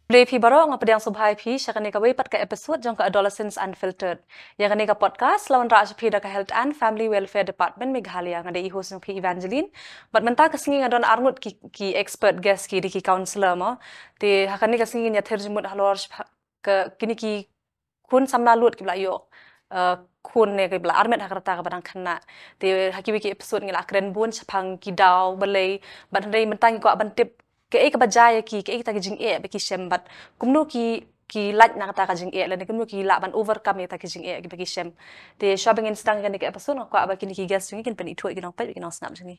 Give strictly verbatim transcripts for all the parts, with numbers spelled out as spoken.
Khublei phi baroh, nga pdiang sngewbha ïa phi sha kane kawei pat ka episode jong ka Adolescents Unfiltered. Ïa kane ka podcast la wanrah sha phi da ka Health and Family Welfare Department Meghalaya. Nga dei i host jong phi Evangeline. Bad mynta ka sngi nga don arngut ki, ki expert guest, ki dei ki counsellor mo. Te ha kane ka sngi ngin ïathir jingmut halor sha pha-, ka kine ki khun samla lut kiba la ïoh, eh, khun ne kiba la armet ha ka rta kaba dang khynnah. Te ha kiwei ki episode ngi la kren bun shaphang ki daw balei, bad hynrei mynta ngi kwah ban tip kaei kaba jia ïa ki, kaei kata ka jingeh ba ki shem bad kumno ki, ki lait na kata ka jingeh lane kumno ki lah ban overcome ïa kata ka jingeh ba ki shem. Te shuwa ba ngin sdang ïa kane ka episode nga kwah ba kine ki guest jong ngi kin pynithuh ïa ki nongpeit bad ki nongsngap jong ngi.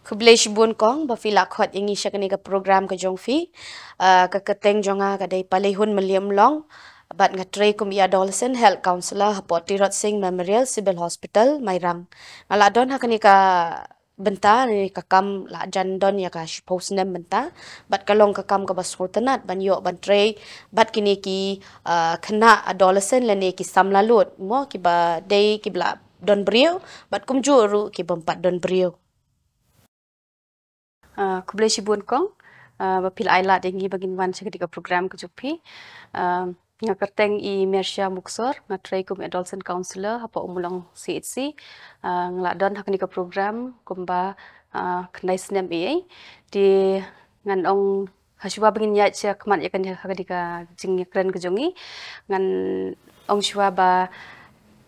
Khublei shibun kong ba phi la khot ïa ngi sha kane ka program ka jong phi. Ah, ka kyrteng jong nga ka dei Paleihun Mylliemlong. Bad nga trei kum i Adolescent Health Counsellor hapoh Tirot Sing Memorial Civil Hospital, Mairang. Nga la don ha kane ka bynta ne ka kam la jan don ïa ka shiphew snem bynta. Bad ka long ka kam kaba sngewtynnat ban ïoh ban trei bad kine ki, ah, khynnah adolescent lane ki samla lut mo kiba dei kiba la don briew bad kumjuh ruh ki bym pat don briew. Ah, khublei shibun kong, ah, ba phi la ai lad ïa ngi ba ngin wan sha kane ka program ka jong phi. Ah, nga kyrteng i Mersha Muksor, nga trei kum adolescent counsellor hapoh Ummulong C H C. Ah, nga la don ha kane ka program kumba, ah, khyndai snem ei ei. Te ngan ong ha shuwa ba ngin ïaid shakhmat ïa kane, ha kane ka jingïakren ka jong ngi, ngan ong shuwa ba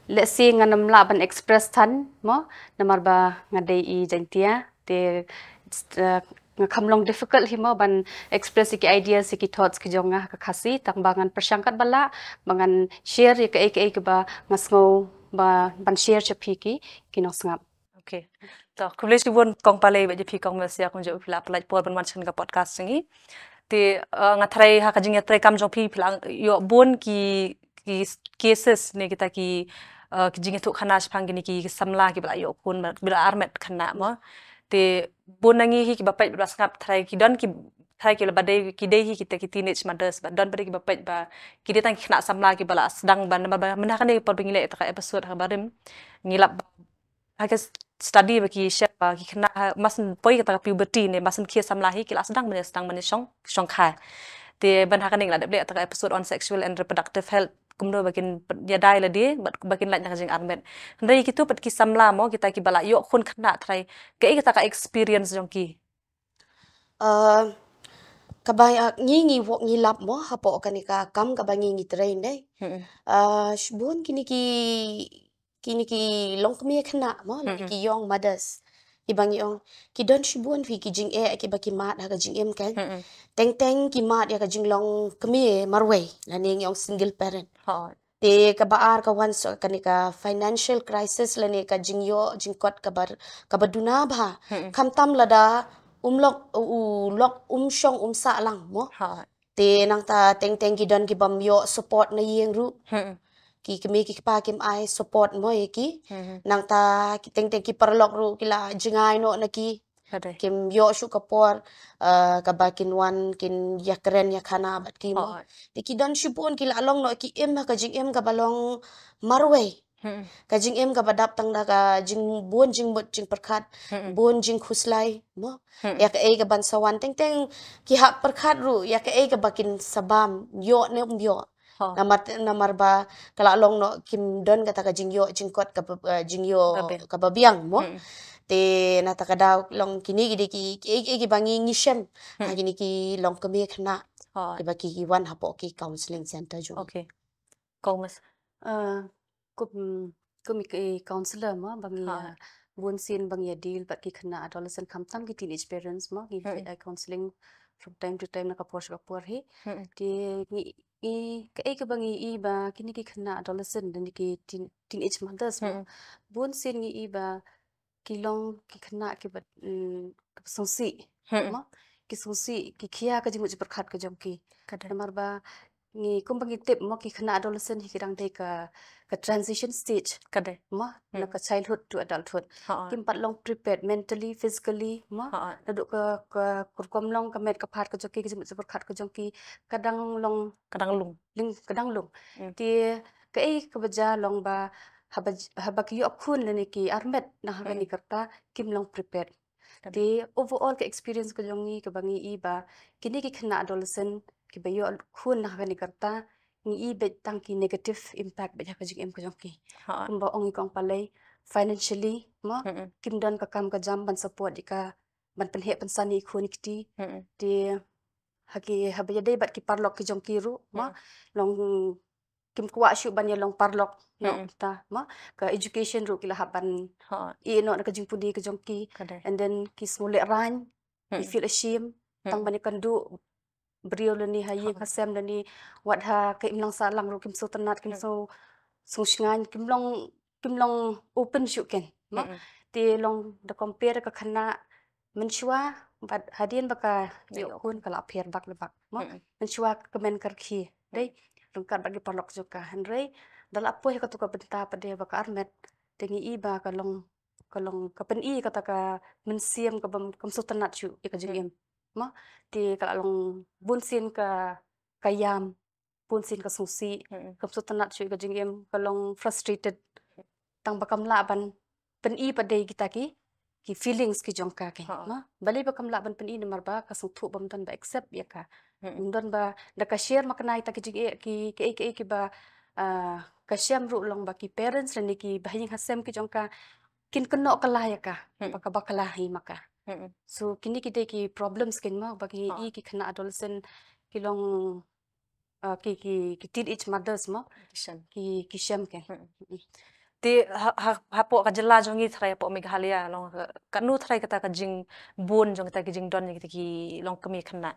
lehse ngan ym lah ban express than mo, namar ba nga dei i Jaiñtia. Te, eh, nga kham long difficult hi mo ban express ïa ki ideas, ïa ki thoughts ki jong nga ha ka Khasi, tang ba ngan pyrshang katba lah ba ngan share ïa kaei kaei kaba nga sngew ba ban share sha phi ki, ki nongsngap. Okay. To, khublei shibun kong Palei bad ïa phi kong Mersha kumjuh phi la pynlait por ban wan sha kane ka podcast jong ngi. Te, eh, nga tharai ha ka jingïatreikam jong phi phi la ïoh bun ki, ki cases ne kita ki, eh, ki jingïathuhkhana shaphang kine ki samla kiba la ïoh khun, kiba la armet khynnah mo. Te bun na ngi hi kiba peit bad ba sngap tharai ki don ki, tharai ki la ba dei, ki dei hi kita ki teenage mothers, bad don ba dei kiba peit ba ki dei tang ki khynnah samla kiba la sdang ban, namar ba mynta ha kane por ba ngi leh ïa kata ka episode ha barim ngi lap ha ka study ba ki shem ba ki khynnah ha, mar syn poi kata ka puberty ne mar syn khie samla hi ki la sdang ban, sdang ban shong, shongkha. Te ban ha kane ngi la dep leh kata ka episode on sexual and reproductive health, kumno ba kin ïada ïa lade bad ba kin lait na ka jingarmet. Hynrei kito pat ki samla mo, kita kiba la ïoh khun khynnah tharai, kaei kata ka experience jong ki? Ah, kaba, ah, ngi, ngi wok ngi lap mo hapoh kane ka kam kaba ngi, ngi trei ne. Hmm. Ah, shibun kine ki, kine ki longkmie khynnah mo, lane, hmm, ki young mothers, kiba ngi ong ki don shibun phi ki jingeh kiba ki mad ha ka jingim kan. Hmm. Teng teng ki mad ïa ka jinglong kmie marwei, lane ngi ong single parent. Hooid. Te kaba ar ka wan shuh kane ka financial crisis lane ka jingïoh jingkot kaba, kaba duna bha. Hmm. Khamtam lada um lok, u lok um shong um sah lang mo. Hooid. Te nangta teng teng ki don ki bym ïoh support na ïing ruh. Hmm. Ki kmie ki kpa kim ai support mo ïa ki. Hmm. Nangta ki teng teng ki paralok ruh ki la jngai noh na ki. Ka dei. Kim ïoh shuh ka por, eh, kaba kin wan kin ïakren ïakhana bad ki mo. Hooid. Te ki don shibun ki la long noh ki im ha ka jingim kaba long marwei. Hmm. Ka jingim kaba dap tang da ka jingbun jingmut jingpyrkhat, hmm, bun jingkhuslai mo. Hmm. Ïa kaei kaban sa wan, teng teng ki hap pyrkhat ruh ïa kaei kaba kin sa bam, ïoh ne um ïoh. Ho. Namar, namar ba ka la long noh kim don kata ka jingïoh jingkot kaba, eh, jingïoh, ka biang, kaba biang mo. Hmm. Te na kata ka daw long kine ki dei ki, ki, ki, kiba ngi, ngi shem. Hmm. Ha kine ki longkmie khynnah. Ho. Kiba ki, ki wan hapoh ki counselling center jong. Okay. Kong Mersha. Ah, kum, kum i, i counselor mo, ba ngi, ha, ah, bun sien ba ngi ïa deal bad ki khynnah adolescent, khamtam ki teenage parents mo, ngi, hmm, ïa counselling from time to time na ka por sha ka por hi. Hmm. Te ngi, ngi, kaei kaba ngi ïohi ba kine ki khynnah adolescent lane ki teen, teenage mothers mo. Hmm. Bun sien ngi ïohi ba ki long ki khynnah kiba, mm, kiba sngewsih. Hmm. Mo? Ki sngewsih, ki khia ka jingmut jingpyrkhat ka jong ki. Ka dei. Namar ba ngi, kumba ngi tip mo, ki khynnah adolescent hi ki dang dei ka, ka transition stage. Ka dei. Mo? Hmm. Na ka childhood to adulthood. Ha. Kim pat long prepared mentally, physically mo. Ha. Naduh ka, ka rukom long ka met ka phad ka jong ki, ka jingmut jingpyrkhat ka jong ki, ka dang long, ka dang lung. Ling, ka dang lung. Hmm. Te kaei kaba jia long ba haba, haba ki ïoh khun lane ki armet na ha, hmm, kane ka rta kim long prepared. Ka dei. Te overall ka experience ka jong ngi kaba ngi ïohi ba kine ki khynnah adolescent kiba ïoh khun na kane ka rta, ngi i beit tang ki negative impact beit ha ka jingim ka jong ki. Ha. Kumba ong i kong Palei, financially, mo, Mm-mm. kim don ka kam ka jam ban support ïa ka, ban pynheh pynsan ïa i khun i kti. Mm-mm. Te ha ki, haba ïadei bad ki paralok ki jong ki ruh, mo, Mm. long kim kwah shuh ban ïa long paralok, no, Mm-mm. ta, mo, ka education ruh ki la hap ban Ha. ïeh noh na ka jingpule ka jong ki. Ka dei. And then ki sngewlehrain, ki Mm-mm. feel ashamed, tang Mm-mm. ban ïakynduh briew lane ha ïing ha sem lane wat ha ka imlang sahlang ruh kim sngewtynnat, kim Mm. sngewsngewsngaiñ, kim long, kim long open shuh ken, mo. Mm-mm. Te long da compare ka khynnah mynshuwa bad hadien ba ka ïoh Ïoh. khun ka la pher bak le bak, mo. Mm-mm. Mynshuwa ka kmen ka rkhie, dei, Mm. ryngkat bad ki paralok jong ka. Hynrei da la poi ha kato ka bynta pat de ba ka armet, te ngi i ba ka long, ka long, ka pyni kata ka mynsiem kaba kam sngewtynnat shuh ïa ka Mm. jingim, mo. Te ka la long bun sien ka, ka ïam, bun sien ka sngewsih, Mm-mm. kam sngewtynnat shuh ïa ka jingim, ka long frustrated. Tang ba kam lah ban pyni pat de kita ki, ki feelings ki jong ka, ken, Ha. mo. Balei ba kam lah ban pyni? Namar ba ka sngewthuh ba ym don ba accept ïa ka. Mm-mm. Ym don ba, da ka share ma kane kita ki jingeh, ki, ki, ki, kiba, ah, ka shem ruh long ba ki parents lane kiba ha ïing ha sem ki jong ka kin kynnoh kylla ïa ka, Mm. ba ka bakla hi ma ka. Mm-mm. So kine ki dei ki problems, ken, mo, ba ki Ha. i ki khynnah adolescent ki long, ah, ki, ki, ki teenage mothers, mo. Ki shem. Ki, ki shem, ken. Mm-mm. Mm-mm. Te ha, ha, hapoh ka jylla jong ngi trai, hapoh Meghalaya, long ka, katno trai kata ka jingbun jong kita ki jingdon ïa kita ki longkmie khynnah?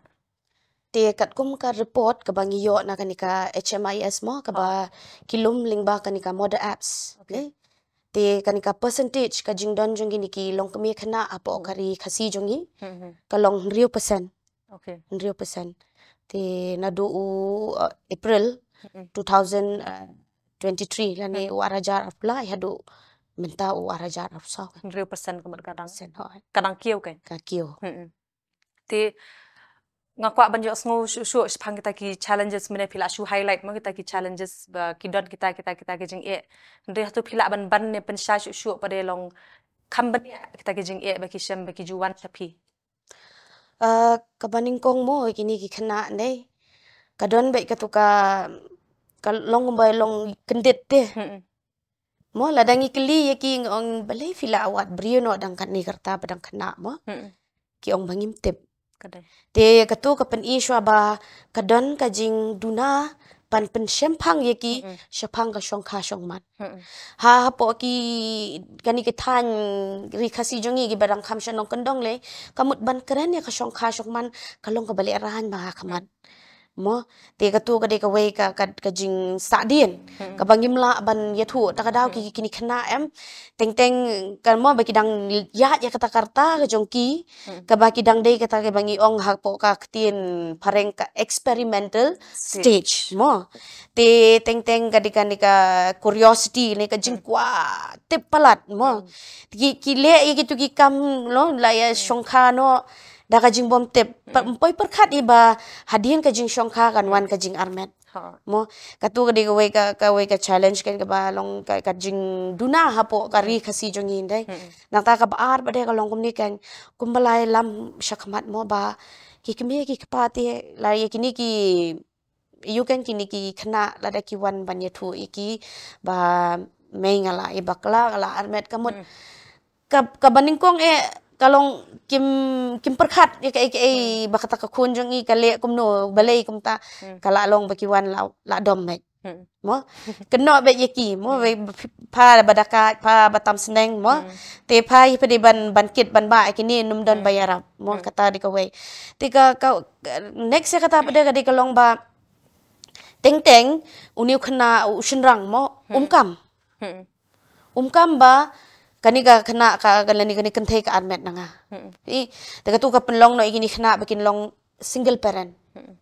Te katkum ka report kaba ngi ïoh na kane ka H M I S, mo, kaba Oh. ki lum lyngba kane ka Mother Apps. Okay. Okay. Te kane ka percentage ka jingdon jong kine ki longkmie khynnah hapoh Hmm. ka ri Khasi jong ngi, Hmm, hmm. ka long hynriew percent. Okay. Hynriew percent. Te naduh u, uh, April Hmm. two thousand twenty-three lane Hmm. u ar hajar arphew lai haduh mynta u ar hajar arphew saw. Hynriew percent ka mut ka dang. Percent, hooid. Ka dang kiew, ken? Ka kiew. Hmm. Te nga kwah ban ïohsngew shuh shuh shaphang kita ki challenges, mynne phi la shu highlight mo kita ki challenges ba ki don kita, kita, kita ki jingeh. Hynrei hato phi lah ban, ban ne pynshai shuh shuh pat de long kham bniah kita ki jingeh ba ki shem, ba ki ju wan sha phi? Ah, kaba nyngkong mo, kine ki khynnah ne, ka don beit katu ka, ka long kumba long kyndit te. Hmm. Mo, lada ngi kylli ïa ki, ngi ong balei phi la wad briew noh dang katne ka rta ba dang khynnah mo. Hmm. Ki ong ba ngim tip. Ka dei. Te katu ka pyni shuwa ba ka don ka jingduna ban pynshemphang ïa ki Hmm. shaphang ka shongkha shongman. Hmm. Ha, hapoh ki, kane ki thaiñ ri Khasi jong ngi kiba dang kham shnong kyndong lei, ka mut ban kren ïa ka shongkha shongman ka long kaba lehraiñ bha ha khmat. Mo, te katu ka dei kawei ka, ka, ka jingsahdien Hmm. kaba ngim lah ban ïathuh. Ta ka daw Hmm. ki, kine khynnah em, teng teng ka mo ba ki dang ïaid ïa kata ka rta ka jong ki, Hmm. kaba ki dang dei kata kaba ngi ong hapoh ka ktien phareng ka experimental Stage. stage. Mo, te teng teng ka dei kane ka curiosity ne ka Hmm. jingkwah tip palat mo. Hmm. Ki, ki leh ïa kitu ki kam, no, la ïa Hmm. shongkha noh da ka jingbym tip. Pa-, Hmm. poi pyrkhat ïa ba hadien ka jingshongkha kan Hmm. wan ka jingarmet. Ha. Mo, katu ka dei kawei ka, kawei ka challenge, ken, kaba long ka, ka jingduna hapoh ka ri Hmm. Khasi jong ngi, dei. Hmm. Nangta kaba ar pat de ka long kumne, ken, kumba la ïalam shakhmat mo ba ki kmie ki kpa te, la ïa kine ki, ïa, ken, kine ki khynnah lada ki wan ban ïathuh ïa ki ba mei nga la ïa bakla, nga la armet, ka mut Hmm. ka, kaba nyngkong eh ka long kim, kim pyrkhat ïa kaei kaei Hmm. ba kata ka khun jong ngi ka leh kumno, balei kumta. Hmm. Ka la long ba ki wan la, la dom beit. Hmm. Mo, kynnoh beit ïa ki mo, Hmm. wei pha ba dakait, pha ba tam sneng mo. Hmm. Te pha ïa pha dei ban, ban kit ban bah ïa kine, nym don Hmm. ba ïarap mo, Hmm. kata dei kawei. Te ka, ka, ka next ïa kata pat de ka dei ka long ba teng teng une u khynnah u shynrang mo, Hmm. um kam. Hmm. Um kam ba kane ka khynnah ka, ka lane kane ka kynthei ka armet na nga. Hmm. I, te katu ka pynlong noh ïa kine khynnah ba kin long single parent. Hmm.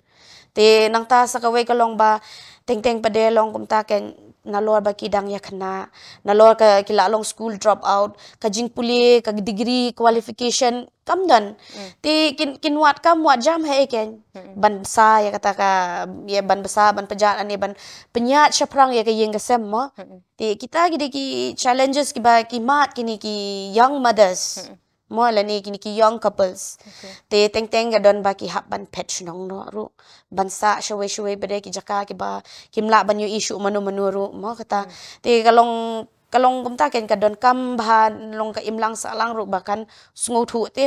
Te nangta sa kawei ka long ba teng teng pat de long kumta, ken, nalor ba ki dang ïa khynnah, nalor ka, ki la long school drop out, ka jingpule, ka degree, qualification kam don. Hmm. Te kin, kin wad kam wad jam haei, ken. Hmm. Ban bsa ïa kata ka, ïa ban bsa, ban pynjah, lane ban pynïaid shaphrang ïa ka ïing ka sem mo. Hmm. Te kita ki dei ki challenges kiba ki mad kine ki young mothers. Hmm. Mo lane kine ki young couples. Te teng teng ka don ba ki hap ban phet shnong noh ruh. Ban sah shawei shawei ba dei ki jaka kiba kim lah ban ïohi shuh mano mano ruh mo kata. Te ka long ka long kumta ken ka donkam ba long ka imlang sahlang ruh ba kan sngewthuh te.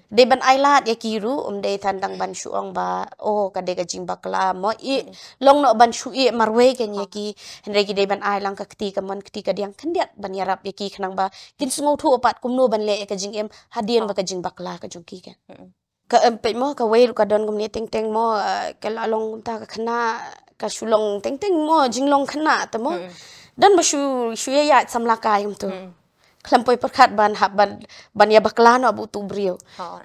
Dei ban ai lad ïa ki ruh, um dei tang ban shu ong ba oh ka dei ka jingbakla mo i long noh ban shu i marwei ken ïa ki. Hynrei ki dei ban ai lang ka kti ka mon kti ka diang khyndiat ban ïarap ïa ki khnang ba kin sngewthuh pat kumno ban leh ïa ka jingim hadien ba ka jingbakla ka jong ki ken. Ka em peit mo ka wei ruh ka don kumne teng teng mo, ah, ka la long kumta ka khynnah ka shu long teng teng mo jinglong khynnah te mo. Don ba shu shu ïa ïa samla kai kumtu. Khlem poi pyrkhat ban hap ban ban ïa bakla noh ba utu briew.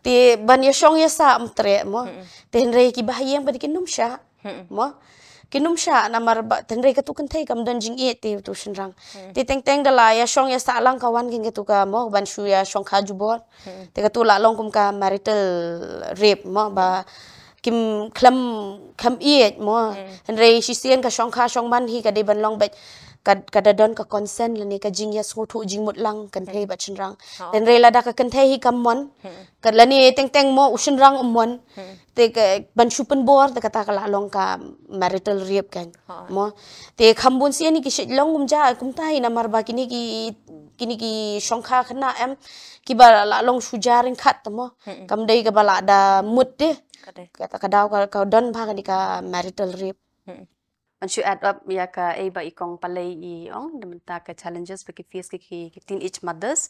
Te ban ïa shong ïa sah um treh mo. Te hynrei ki bahaïing ba dei ki num sha. Mo. Ki num sha namar ba te hynrei katu kynthei kam don jingïeit te utu shynrang. Te teng teng da la ïa shong ïa sah lang ka wan kin katu ka mo ban shu ïa shong kha jubor. Te katu la long kum ka marital rape mo ba kim khlem khlem ïeit mo. Hynrei shisien ka shong kha shong man hi ka dei ban long bad ka ka da don ka consent lane ka jingïasngewthuh jingmut lang kynthei bad shynrang. Hynrei lada ka kynthei hi kam mon ka lane teng teng mo u shynrang um mon. Te ka ban shu pynbor te kata ka la long ka marital rape kan. Mo. Te kham bun sien ki shit long um ja kumta hi namar ba kini ki kini ki shong kha khynnah em kiba la long shu ja ryngkat te mo. Kam dei kaba la da mut te. Kata ka daw ka don ba kani ka marital rape. Ban shu add up ïa ka ei ba i kong Palei i ong da mynta ka challenges ba ki face ki ki teenage mothers.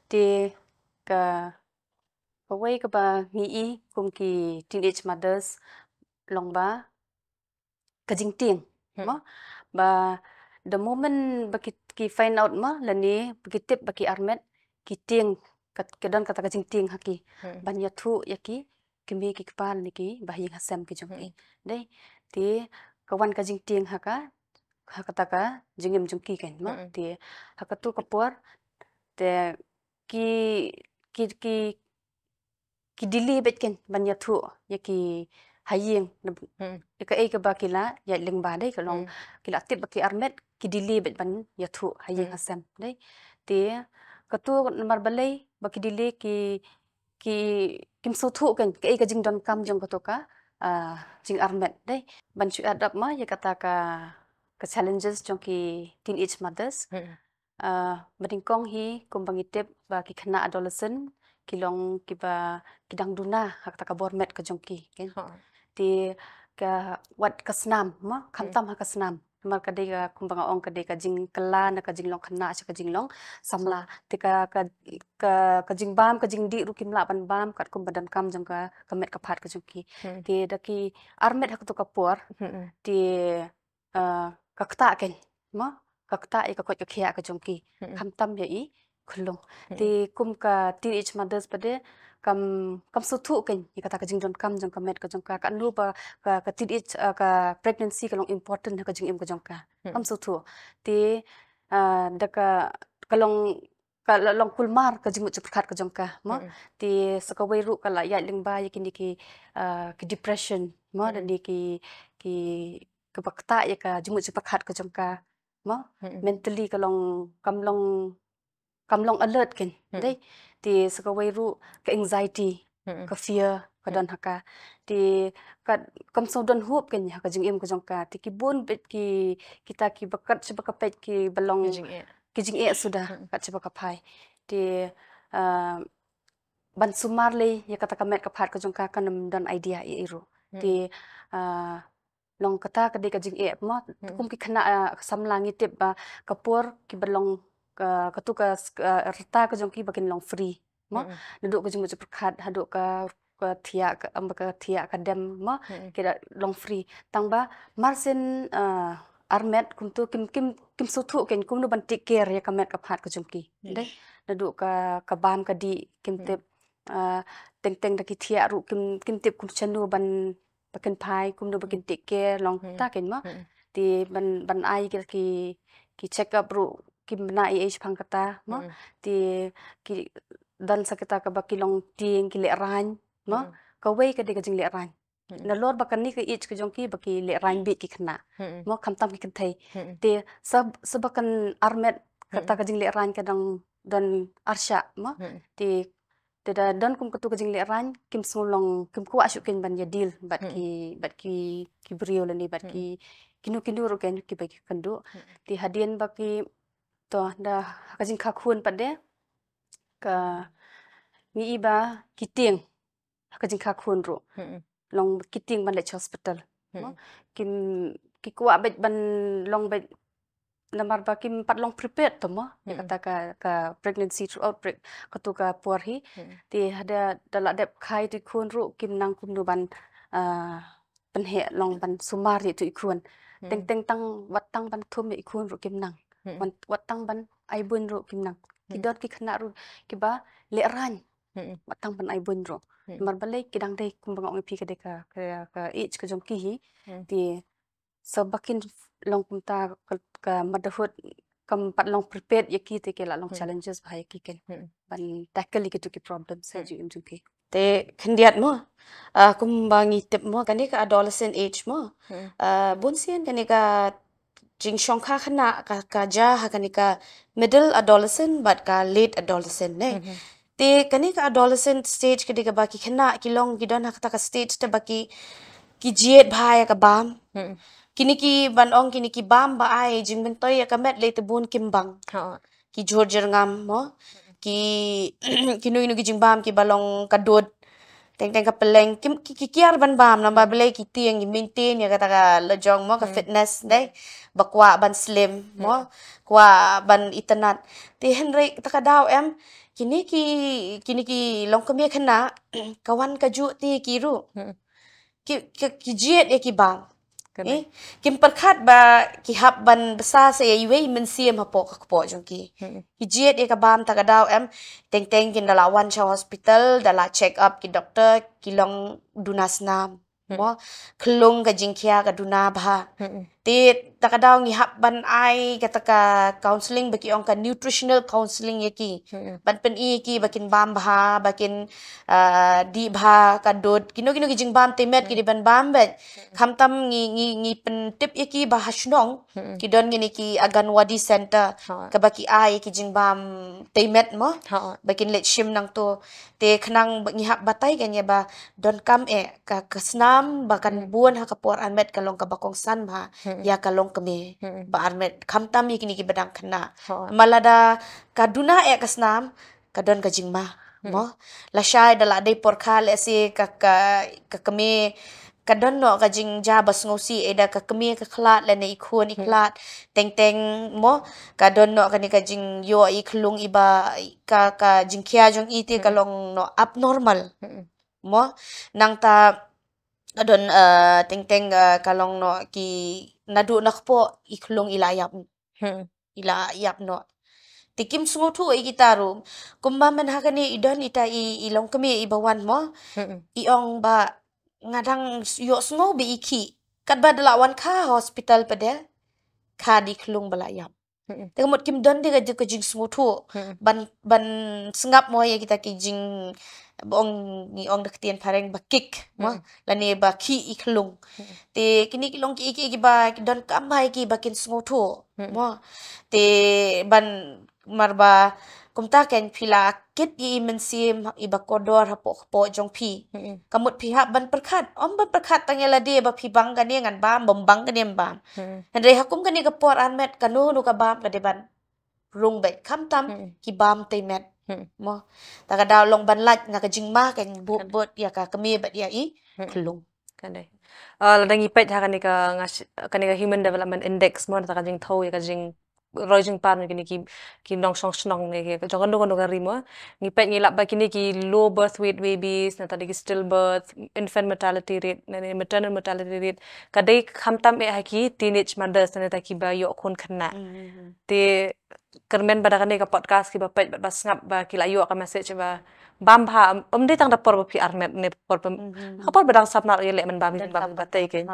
Te ka kawei kaba ngi i kum ki teenage mothers long ba ka jingtieng mo ba the moment ba ki ki find out mo lane ba ki tip ba ki armet ki tieng ka don kata ka jingtieng ha ki ban ïathuh ïa ki ki mei ki kpa lane ki bahaïing hasem ki jong ki. Dei te ka wan ka jingtieng ha ka ha kata ka jingim jong ki kan mo te ha katu ka por te ki ki ki ki delay bad kan ban ïathuh ïa ki haïing ïa ka ei kaba ki la ïaid lyngba dei ka long ki la tip ba ki armet ki delay bad ban ïathuh haïing hasem dei te katu namar balei ba ki delay ki ki kim sngewthuh kan ka ei ka jingdonkam jong katu ka jingarmet dei ban shu add up ma ïa kata ka ka challenges jong ki teenage mothers. Ba nyngkong hi kumba ngi tip ba ki khynnah adolescent ki long kiba ki dang duna ha kata ka bor met ka jong ki. Te ka wat ka snam ma khamtam ha ka snam. Namar ka dei ka kumba nga ong ka dei ka jingkylla na ka jinglong khynnah sha ka jinglong samla. Te ka ka ka jingbam ka jingdih ruh kim lah ban bam katkum ba donkam jong ka met ka phad ka jong ki. Te da ki armet ha katu ka por te ka ktah kan ma ka ktah ïa ka koit ka khiah ka jong ki khamtam ïa i khlung. Te kum ka teenage mothers pat de kam kam sngewthuh kan ïa kata ka jingdonkam jong ka met ka jong ka ka nu ba ka teenage ka pregnancy ka long important ha ka jingim ka jong ka kam sngewthuh. Te da ka ka long ka long kulmar ka jingmut jingpyrkhat ka jong ka ma. Te sa kawei ruh ka la ïaid lyngba ïa kine ki ki depression ma da ki ki kaba ktah ïa ka jingmut jingpyrkhat ka jong ka ma mentally ka long kam long kam long alert kan dei. Te sa kawei ruh ka anxiety ka fear ka don ha ka te ka kam sngewdon hup kan ha ka jingim ka jong ka te ki bun bit ki kita ki bakat sha ba ka peit ki ba long ki jingeh suda kat sha ba ka phai te ban sumar lei ïa kata ka met ka phad ka jong ka kan ym don idea ïa i ruh. Te long kata ka dei ka jingeh ma kum ki khynnah samla ngi tip ba ka por ki ba long katu ka rta ka jong ki ba kin long free ma naduh ka jingmut jingpyrkhat haduh ka ka thiah ka amba ka thiah ka dem ma ki da long free tang ba mar sien armet kumtu kim kim kim sngewthuh kan kumno ban take care ïa ka met ka phad ka jong ki. Dei naduh ka ka bam ka dih kim tip teng teng da ki thiah ruh kim kim tip kum shano ban ba kin phai kumno ba kin take care long ta kan ma. Te ban ban ai ki ki check up ruh kim bna i ei shaphang kata ma. Te ki don sa kata kaba ki long tieng ki leh rain ma kawei ka dei ka jingleh rain. Nalor ba kane ka age ka jong ki ba ki leh rain bit ki khynnah ma khamtam ki kynthei. Te sa sa ba kan armet kata ka jingleh rain ka dang don arshah ma. Te Te da don kum katu ka jinglehrain, kim sngewlong, kim kwah shuh kein ban ïa deal bad ki, bad ki, ki briew lane bad ki, kino kino ruh kein kiba ki kynduh. Te hadien ba ki, to, da ha ka jingkha khun pat de, ka, ngi i ba ki tieng ha ka jingkha khun ruh. Long ki tieng ban leit sha hospital. Mo? Kim, ki kwah beit ban long beit, namar ba kim pat long prepared to mo. Ïa kata ka, ka pregnancy throughout preg-, katu ka por hi. Te hada da la dep kha ïa tu i khun ruh kim nang kumno ban, ah, pynheh long ban sumar ïa tu i khun. Teng teng tang, wat tang ban thum ïa i khun ruh kim nang. Wat, wat tang ban ai buiñ ruh kim nang. Ki don ki khynnah ruh kiba lehrain. Wat tang ban ai buiñ ruh. Namar balei, ki dang dei kumba nga ong ïa phi, ka dei ka, ka, ka age ka jong ki hi. Te sa ba kin long kumta ka, ka motherhood kam pat long prepared ïa ki, te ki la long challenges bha ïa ki kein ban tackle ïa kitu ki problems ha jingim jong ki. Te khyndiat mo, ah, kumba ngi tip mo, kane ka adolescent age mo. Ah, bun sien kane ka jingshongkha khynnah ka, ka jia ha kane ka middle adolescent bad ka late adolescent ne. Te kane ka adolescent stage ka dei kaba ki khynnah ki long, ki don ha kata ka stage te ba ki, ki jied bha ïa ka bam. Kine ki ban ong, kine ki bam ba ai jingmyntoi ïa ka met, lei te bun kim bang. Ki jhur jyrngam mo. Ki, kino kino ki jingbam kiba long ka dud. Teng teng ka pylleng, ki, ki, ki kiar ban bam, namar balei, ki tieng, ki maintain ïa kata ka lajong mo, ka fitness dei. Ba kwah ban slim mo. Kwah ban itynnad. Te hynrei kata ka daw em, kine ki, kine ki longkmie khynnah, ka wan kajuh te ki ruh. Ki, ki, ki jied ïa ki bam. Eh, kim pyrkhat ba ki hap ban bsa sa ïa iwei i mynsiem hapoh ka kpoh jong ki. Ki jied ïa ka bam, ta ka daw em, teng teng kin da la wan sha hospital, da la check up ki doctor, ki long duna snam. Mo, khlung ka jingkhia ka duna bha. Te ta ka daw ngi hap ban ai kata ka counselling, ba ki ong ka nutritional counselling ïa ki. Ban pyni ïa ki ba kin bam bha, ba kin, ah, dih bha ka dud. Kino kino ki jingbam te met ki dei ban bam beit. Khamtam ngi, ngi, ngi pyntip ïa ki ba ha shnong ki don kine ki Anganwadi center, kaba ki ai ki jingbam te met mo. Ba kin leit shim nangto. Te khnang ba ngi hap batai kane ba donkam eh ka, ka snam ba kan bun ha ka por armet ka long kaba kongsan bha ïa ka longkmie ba armet, khamtam ïa kine kiba dang khynnah. Ma lada ka duna eh ka snam, ka don ka jingma mo. Lashai da la dei por kha, lehse ka, ka, ka kmie ka don noh ka jingjia ba sngewsih, eh, da ka kmie ka khlad lane i khun i khlad. Teng teng mo, ka don noh kane ka jingïoh i khlung iba, ka, ka jingkhia jong i te ka long noh abnormal. Mo, nangta ka don, eh, teng teng, eh, ka long noh ki naduh na kpoh i khlung i la ïap. I la ïap noh. Te kim sngewthuh ïa kita ruh. Kumba mynta kane i don ita i, i longkmie iba wan mo. I ong ba nga dang ïohsngew ba i khih. Katba da la wan kha hospital pat de, kha da i khlung ba la ïap. Te ka mut kim don de ka, ka jingsngewthuh ban, ban sngap mo ïa kita ki jing, ba ong, ngi ong da ka ktien phareng ba kick mo, lane ba khih i khlung. Te kine ki long ki, ki, kiba ki donkam bha ïa ki ba kin sngewthuh mo. Te ban, mar ba kumta kein phi la kit ïa i mynsiem iba kordor hapoh kpoh jong phi. Ka mut phi hap ban pyrkhat, ym ban pyrkhat tang ïa lade ba phi bang kane ngan bam, bym bang kane ym bam. Hynrei ha kum kane ka por armet kano kano ka bam ka dei ban rung beit, khamtam ki bam te met. Mo, ta ka daw long ban lait na ka jingma kein, bud bud ïa ka kmie bad ïa i khlung. Ka dei. Ah, lada ngi peit ha kane ka, nga sh-, kane ka Human Development Index mo, ta ka jingthew ïa ka jing roi jingpar ne kine ki, ki nongshong shnong ne ki jong kano kano ka ri mo. Ngi peit ngi lap ba kine ki low birth weight babies, nangta ki stillbirth, infant mortality rate, ne, ne maternal mortality rate. Ka dei khamtam eh ha ki teenage mothers, nangta kiba ïoh khun khynnah. Te kyrmen ba da kane ka podcast kiba peit bad ba sngap ba ki la ïoh ka message ba bam bha, ym dei tang da por ba phi armet ne por ba, ka por ba dang samla ïaleh men bam, bam batai kein.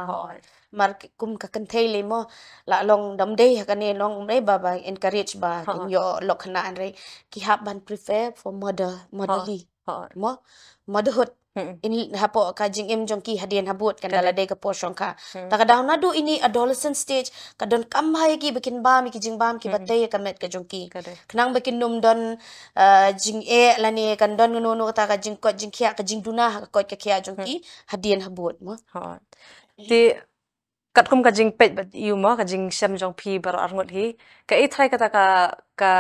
Mar ki, kum ka kynthei lei mo, la long dam dei ha kane long, ym dei ba, ba encourage ba kin ïoh lok khynnah, hynrei ki hap ban prepare for mother, motherly. Mo, motherhood. In hapoh ka jingim jong ki hadien habud kan da la dei ka por shongkha. Ta ka daw naduh ini adolescent stage ka donkam bha ïa ki ba kin bam ïa ki jingbam kiba tei ïa ka met ka jong ki. Khnang ba kin nym don jingeh lane kan don kano kano kata ka jingkoit jingkhiah, ka jingduna ha ka koit ka khiah jong ki hadien habud mo. Te katkum ka jingpeit bad ïa u mo, ka jingshem jong phi baroh arngut hi, ka ei trai kata ka ka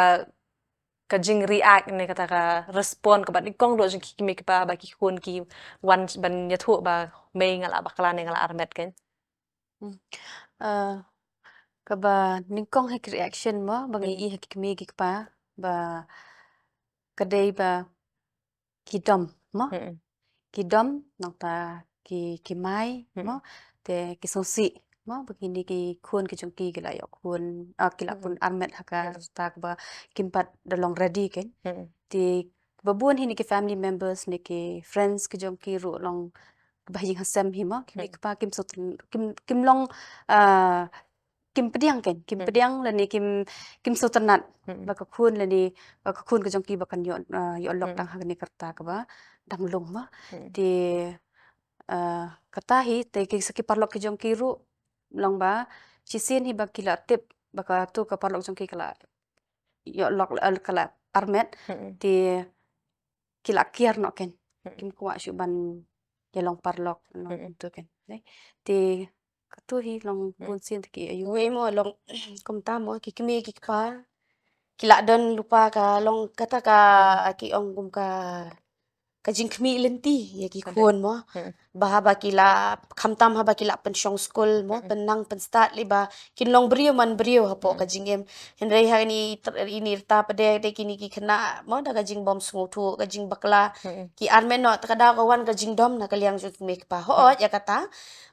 ka jingreact ne kata ka respond kaba nyngkong ruh jong ki kmie ki kpa ba ki khun ki wan ban ïathuh ba mei nga la bakla ne nga la armet kein. Kaba nyngkong ha ki reaction mo ba ngi ïohi ha ki kmie ki kpa ba ka dei ba ki dom mo, ki dom nangta ki ki mai mo, te ki sngewsih mo ba kine ki khun ki jong ki ki la ïoh khun, ki la khun armet ha ka rta kaba kim pat da long ready kein. Te ba bun hi ne ki family members ne ki friends ki jong ki ruh long ba ïing ha sem hi mo, ki kmie ki kpa kim sngewtynnat, kim long kim pdiang kein, kim pdiang lane kim kim sngewtynnat ba ka khun lane ba ka khun ka jong ki ba kan ïoh ïoh lok tang ha kane ka rta kaba dang lung mo. Te kata hi te ki sa ki paralok ki jong ki ruh long ba shisien hi ba ki la tip ba katu ka paralok jong ki ka la ïoh lok ka la armet te ki la kiar noh kein, kim kwah shuh ban ïa long paralok long tu kein. Te katu hi long bun sien te ki ïa u. Wei mo long kumta mo ki kmie ki kpa ki la don lypa ka long kata ka ki ong kum ka ka jingkhmih lynti ïa ki khun mo. Ba haba ki la khamtam haba ki la pynshong skul mo, pynnang pynstad lypa kin long briew man briew hapoh ka jingim. Hynrei ha ini ini rta pat de kine ki khynnah mo da ka jingbym sngewthuh ka jingbakla ki armet noh ta ka daw ka wan ka jingdom na ka liang jong ki kmie ki kpa. Hooid ïa kata.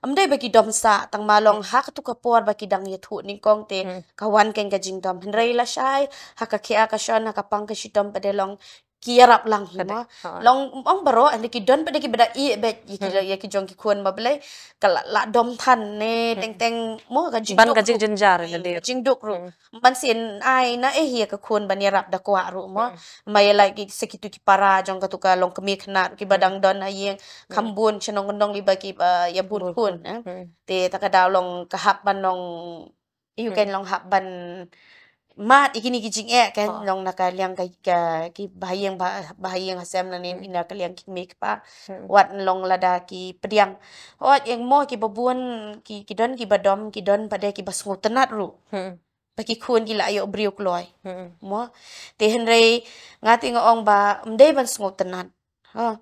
Ym dei ba ki dom sah tang ma long ha katu ka por ba ki dang ïathuh nyngkong te ka wan kein ka jingdom. Hynrei lashai ha ka khia ka shon ha ka pang ka shitom pat de long ki ïarap lang hi mo. Long ong baroh ne ki don pat de ki ba da ïeh beit ïa ki jong ki khun ma balei ka la dom than ne teng teng mo ka jingduk. Ban ka jingjynjar ka jingduk ruh. Ban sien ai na eh ïa ka khun ban ïarap da kwah ruh mo. Ma ïa la ki sa kitu ki para jong katu ka long kmie khynnah ki ba dang don ha ïing kham bun shnong kyndong lypa ki ba ïa bun khun. Te ta ka daw long ka hap ban long ïa u kein long hap ban mad ïa kine ki jingeh kein long na ka liang ka ki ba ha ïing ba ha ïing ha sem lane na ka liang ki kmie ki kpa. Wat long lada ki pdiang. Hooid ïeng mo ki ba bun ki ki don ki ba dom ki don pat de ki ba sngewtynnat ruh. Ba ki khun ki la ïoh briew kloi. Mo te hynrei nga te nga ong ba ym dei ban sngewtynnat. Ha.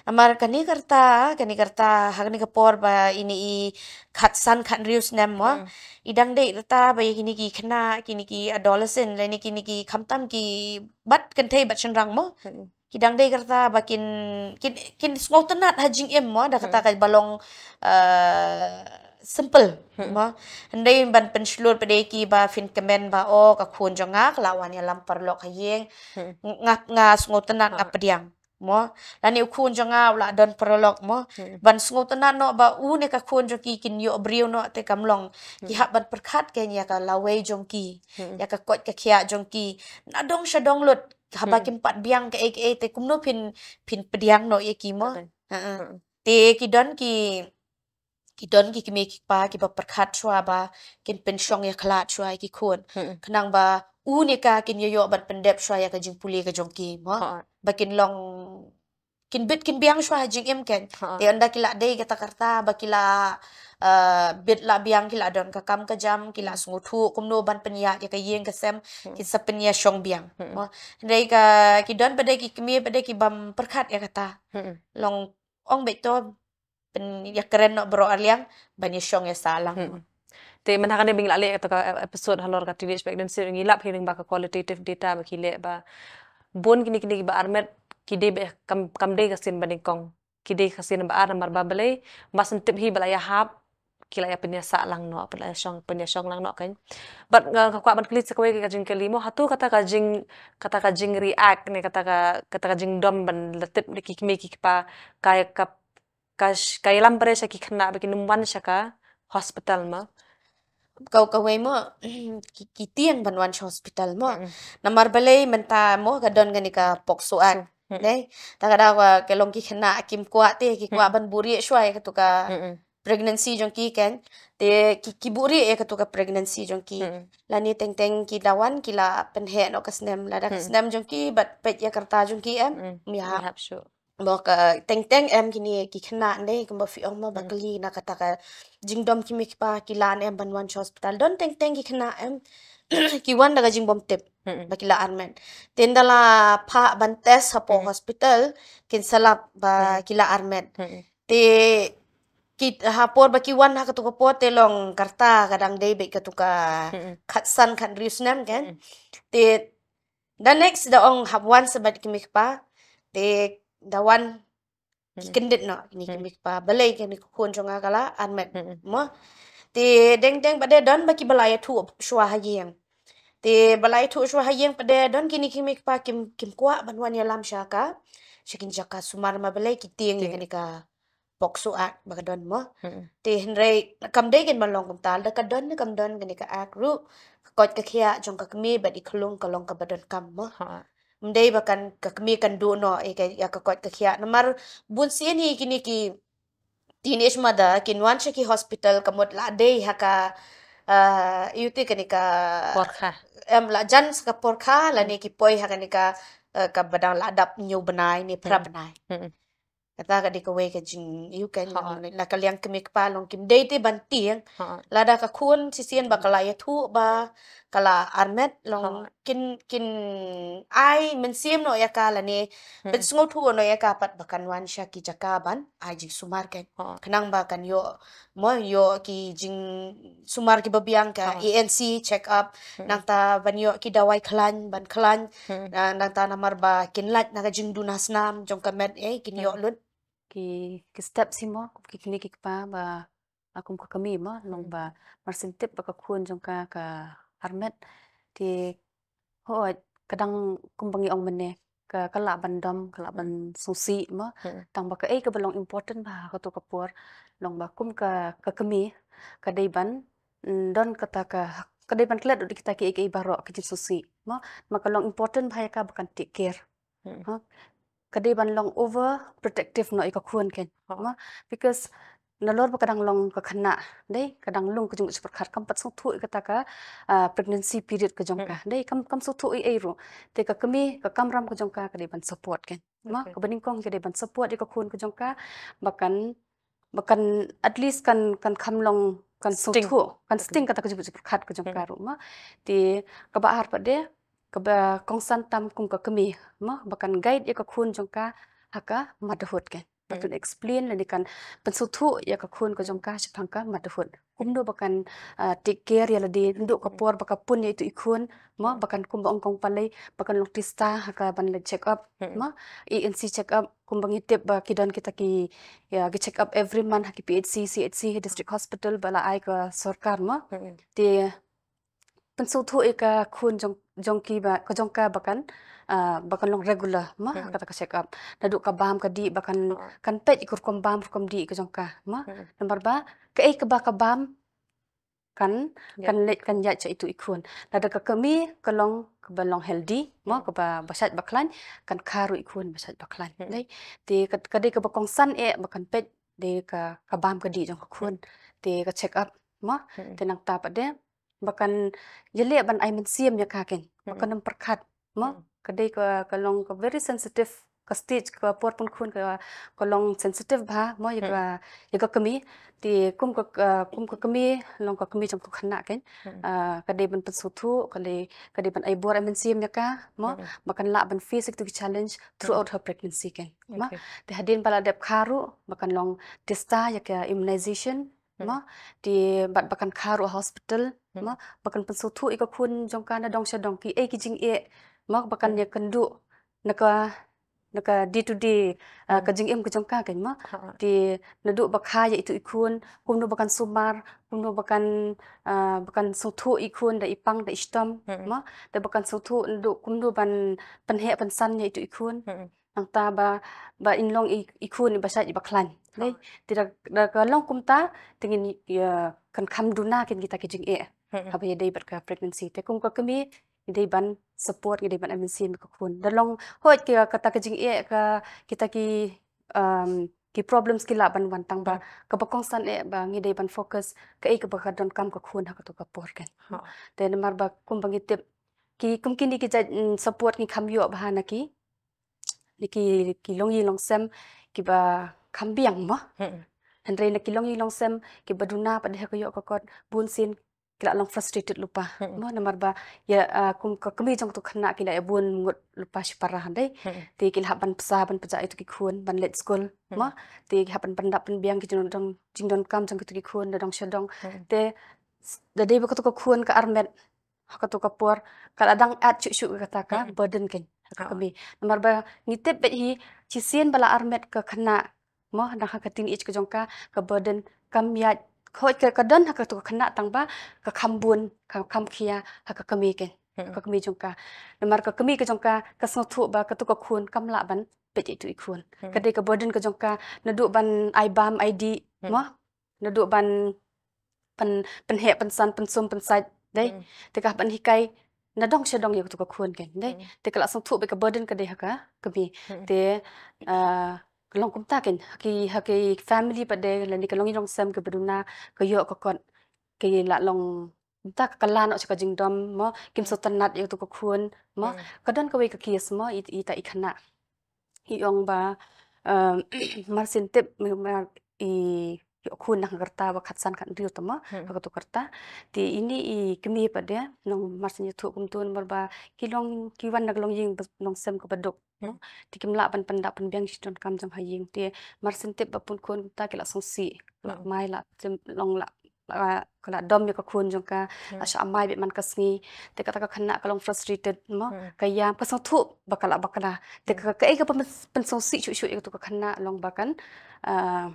Namar kane ka rta, kane ka rta ha kane ka por ba ine i khatsan khathynriew snem mo. I dang dei rta ba ïa kine ki khynnah, kine ki adolescent lane kine ki khamtam ki bad kynthei bad shynrang mo. Ki dang dei ka rta ba kin kin kin sngewtynnat ha jingim mo da kata ka ba long simple mo. Hynrei ban pynshlur pat de ki ba phin kmen ba o ka khun jong nga ka la wan ïalam paralok ha ïing. Nga nga sngewtynnat nga pdiang. Mo lane u khun jong nga u la don paralok mo. Ban sngewtynnat noh ba u ne ka khun jong ki kin ïoh briew noh te kam long. Ki hap ban pyrkhat kein ïa ka lawei jong ki, ïa ka koit ka khiah jong ki na dong sha dong lut. Haba kim pat biang kaei kaei te kumno phin phin pdiang noh ïa ki mo. Te ki don ki ki don ki kmie ki kpa ki ba pyrkhat shuwa ba kin pynshong ïa khlad shuwa ïa ki khun. Khnang ba u ne ka kin ïoh ban pyndep shuwa ïa ka jingpule ka jong ki mo. Ba kin long kin bit kin biang shuwa ha jingim kein. Te ynda ki la dei kata ka rta ba ki la bit la biang ki la don ka kam ka jam ki la sngewthuh kumno ban pynïaid ïa ka ïing ka sem kin sa pynïashong biang. Mo hynrei ka ki don pat de ki kmie pat de ki bym pyrkhat ïa kata. Long ong beit to pynïakren noh baroh arliang ban ïashong ïasah lang. Te mynta kane ba ngi la leh kata ka episode halor ka teenage pregnancy ngi lap hi lyngba ka qualitative data ba ki leh ba bun kine kine kiba armet ki dei ba kam kam dei ka sien ba nyngkong, ki dei ka sien ba ar namar ba balei ba sngewtip hi ba la ïahap ki la ïa pynïasah lang noh, pynïashong pynïashong lang noh kan. Bad nga ka kwah ban kylli sa kawei ka jingkylli mo, hato kata ka jing kata ka jingreact ne kata ka kata ka jingdom ban la tip da ki kmie ki kpa ka ka ka ïalam bret sha ki khynnah ba kin ym wan sha ka hospital ma. Ka kawei mo ki tieng ban wan sha hospital mo. Namar balei mynta mo ka don kane ka POCSO Act. Hmm. Dei, ta ka daw ka long ki khynnah kim kwah te, ki kwah ban buhrieh shuwa ïa katu ka pregnancy jong ki kan. Te ki, ki buhrieh ïa katu ka pregnancy jong ki. Hmm. Lane teng teng ki dawan ki la pynheh noh ka snem, lada ka snem jong ki bad peit ïa ka rta jong ki em. Hmm. Ym ïahap. Ym ïahap shuh. Mo ka teng teng em kine ki khynnah, dei kumba phi ong mo, ba kylli na kata ka jingdom ki mei ki pa, ki lah ne em ban wan sha hospital. Don teng teng ki khynnah em ki wan da ka jingbymtip ba ki la armet. Te ynda la phah ban test hapoh hospital, kin sa lap ba ki la armet. Te ki, ha por ba ki wan ha katu ka por te long ka rta ka dang dei beit katu ka khatsan khathynriew snem kan. Te da next da ong hap wan sa bad ki mei ki pa. Te da wan ki kyndit noh kine ki mei ki pa, balei kane ka khun jong nga ka la armet mo. Te deng deng pat de don ba kiba la ïathuh shuwa ha ïing. Te ba la ïathuh shuwa ha ïing pat de don kine ki mei ki pa kim, kim kwah ban wan ïalam sha ka, sha kine ki jaka sumar, ma balei ki tieng ïa kane ka POCSO Act ba ka don mo. Te hynrei kam dei kan ban long kumta, lada ka don ne kam don kane ka Act ruh, ka koit ka khiah jong ka kmie bad i khlung ka long kaba donkam mo. Ym dei ba kan, ka kmie kan duh noh ïa ka, ïa ka koit ka khiah. Namar bun sien hi kine ki teenage mother kin wan sha ki hospital ka mut la dei ha ka, ah, ïa kane ka por kha. Em, la jan sa ka por kha lane ki poi ha kane ka, eh, kaba dang la dap hynñiew bnai ne phra bnai. Kata ka dei kawei ka jing, ïa ka, na ka liang kmie kpa long kim dei te ban tieng. Lada ka khun shisien ba ka la ïathuh ba ka la armet long kin, kin ai mynsiem noh ïa ka lane pynsngewthuh noh ïa ka pat ba kan wan sha ki jaka ban ai jingsumar kan. Khnang ba kan ïoh, mo, ïoh ki jingsumar kiba biang, ka A N C check up, nangta ban ïoh ki dawai khlaiñ, ban khlaiñ, na, nangta namar ba kin lait na ka jingduna snam jong ka met, eh, kin ïoh lut. Ki, ki step hi mo, kum ki kmie ki kpa ba, ah, kum ka kmie mo, long ba marsien tip ba ka khun jong ka ka armet. Te hooid, ka dang kumba ngi ong mynne, ka, ka lah ban dom, ka lah ban sngewsih mo. Tang ba kaei kaba long important bha ha kato ka por, long ba kum ka, ka kmie ka dei ban, mm, don kata ka, ka dei ban klet da kita kiei kiei baroh ki jingsngewsih mo. Ma ka long important bha ïa ka ba kan take care. Ha? Ka dei ban long over protective noh ïa ka khun kan. Mo? Because nalor ba ka dang long ka khynnah, dei, ka dang lung ka jingmut jingpyrkhat, kam pat sngewthuh ïa kata ka, ah, pregnancy period ka jong ka. Dei, kam, kam sngewthuh ei ei ruh. Te ka kmie, ka kamram ka jong ka, ka dei ban support kan. Mo? Kaba nyngkong ka dei ban support ïa ka khun ka jong ka, ba kan, ba kan at least kan, kan kham long, kan sngewthuh, kan sting kata ka jingmut jingpyrkhat ka jong ka ruh mo. Te kaba ar pat de, kaba kongsan tam kum ka kmie mo, ba kan guide ïa ka khun jong ka ha ka motherhood kan. Ba kan explain lane kan pynsngewthuh ïa ka khun ka jong ka shaphang ka motherhood. Kumno ba kan, ah, take care ïa lade naduh ka por ba ka pun ïa itu i khun mo, ba kan kumba ong kong Palei, ba kan long tista ha ka ban leit check up mo, A N C check up, kumba ngi tip ba ki don kita ki, ïa, ki check up every month ha ki P H C, C H C, district hospital ba la ai ka sorkar mo. Te pynsngewthuh ïa ka khun jong, jong ki ba, ka jong ka ba kan, ah, ba kan long regular mo, kata ka check up. Naduh ka bam ka dih ba kan, kan peit ïa ka rukom bam rukom dih ka jong ka mo. Namar ba kaei kaba ka bam kan, kan leit kan ïaid sha itu i khun. Lada ka kmie ka long kaba long healthy mo, kaba, ba shait ba khlaiñ, kan kha ruh i khun ba shait ba khlaiñ. Dei, te ka, ka dei kaba kongsan eh ba kan peit dei ka, ka bam ka dih jong ka khun. Te ka check up mo. Te nangta pat de ba kan ïaleh ban ai mynsiem ïa ka kan, ba kan ym pyrkhat mo. Ka dei ka, ka long ka very sensitive, ka stage ka por pun khun ka, ka long sensitive bha mo ïa ka, ïa ka kmie. Te kum ka, ka, kum ka kmie long ka kmie jong ka khynnah kan. Ah, ka dei ban pynsngewthuh, ka dei, ka dei ban ai bor ai mynsiem ïa ka mo. Ba kan lah ban face ïa kitu ki challenge throughout her pregnancy kan mo. Te hadien ba la dep kha ruh ba kan long tista ïa ka immunization mo. Te bad ba kan kha ruh ha hospital mo, ba kan pynsngewthuh ïa ka khun jong ka na dong sha dong, kiei ki jingeh mo ba kan ïakynduh na ka, na ka day to day, ah, ka jingim ka jong ka kan mo. Te naduh ba kha ïa itu i khun, kumno ba kan sumar, kumno ba kan, ah, ba kan sngewthuh i khun da i pang da i shitom mo. Te ba kan sngewthuh naduh kumno ban pynheh pynsan ïa itu i khun. Nangta ba, ba in long i, i khun iba shait iba khlaiñ. Dei, te da, da ka long kumta, te ngin, ïa, kan kham duna kan kita ki jingeh. Haba ïadei bad ka pregnancy. Te kum ka kmie, ngi dei ban support, ngi dei ban ai mynsiem ïa ka khun. Da long hoi ka, kata ka jingeh ka, kita ki, um, ki problems ki lah ban wan tang ba, kaba kongsan eh ba ngi dei ban focus kaei kaba ka donkam ka khun ha kato ka por kan. Te namar ba kumba ngi tip, ki kum kine ki jait, mm, support ngi kham ïoh bha na ki, na ki, ki longïing longsem kiba kham biang mo. Hynrei na ki longïing longsem kiba duna pat de ha ka ïoh ka kot, bun sien ki la long frustrated lypa mo, namar ba ïa, ah, kum ka kmie jong kato ka khynnah ki la ïa bun ngut lypa shipara dei. Te ki la hap ban pynsa ban pynjah ïa kito ki khun ban leit skul mo. Te ki hap ban pyndap pynbiang ki jingdon, jingdonkam jong kito ki khun da dong sha dong. Te s-, da dei ba kato ka khun ka armet ha kato ka por, ka la dang add shuh shuh kata ka burden kan ha ka kmie. Namar ba ngi tip beit hi, shisien ba la armet ka khynnah mo, dang ha ka teenage ka jong ka, ka burden kam ïaid, hoi ka, ka don ha kato ka khynnah tang ba ka kham bun, ka kham khia ha ka kmie kan, ha ka kmie jong ka. Namar ka kmie ka jong ka, ka sngewthuh ba kato ka khun kam lah ban peit ïa ito i khun. Ka dei ka burden ka jong ka, naduh ban ai bam ai dih mo, naduh ban pyn, pynheh pynsan pynsum pynsait dei. Te ka ban hikai na dong sha dong ïa kato ka khun kan dei. Te ka la sngewthuh ba ka burden ka dei ha ka kmie. Te, ah, ka long kumta kan ha ki, ha ki family pat de lane ka longïing longsem kaba duna ka ïoh ka kot, ki la long kumta ka kylla noh sha ka jingdom mo, kim sngewtynnat ïa kato ka khun mo. Ka don kawei ka case mo, i, ita i khynnah i ong ba, um, mar sien tip, mar i ïoh khun na ka rta ba khatsan khathynriew te mo, ha kato ka rta. Te ine i kmie pat de, nang mar sien ïathuh kumto namar ba ki long, ki wan na ka longïing longsem kaba duk mo. Te kim lah ban pyndap pynbiang ki jingdonkam jong ha ïing. Te mar sien tip ba pun khun kumta ki la sngewsih, la mai la, te long la, la, ka la dom ïa ka khun jong ka, la shah mai beit man ka sngi. Te kata ka khynnah ka long frustrated mo, ka ïam, ka sngewthuh ba ka la bakla. Te ka, kaei kaba pyn, pynsngewsih shuh shuh ïa kato ka khynnah long ba kan, ah,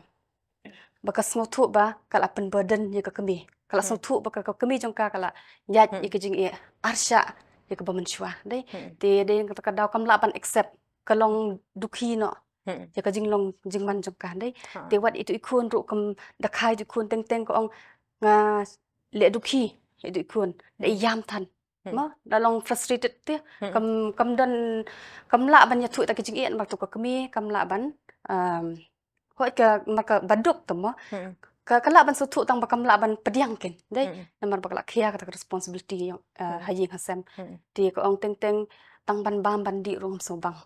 ba ka sngewthuh ba ka la pynburden ïa ka kmie. Ka la sngewthuh ba ka, ka kmie jong ka ka la ïaid ïa ka jingeh arshah ïa kaba mynshuwa dei. Te dei kata ka daw kam lah ban accept, ka long dukhi noh ïa ka jinglong jingman jong ka dei. Te wat ito i khun ruh kam da kha ito i khun teng teng ka ong nga leh dukhi ïa ito i khun, da ïam than mo, da long frustrated te. Kam, kam don, kam lah ban ïathuh ïa ka jingeh namar to ka kmie kam lah ban, um, hoi ka, mar kaba duk te mo. Ka, ka lah ban sngewthuh tang ba kam lah ban pdiang kan dei. Namar ba ka la khia kata ka responsibility ïa, uh, ha ïing ha sem. Te ka ong teng teng tang ban bam ban dih ruh ngam sngewbang.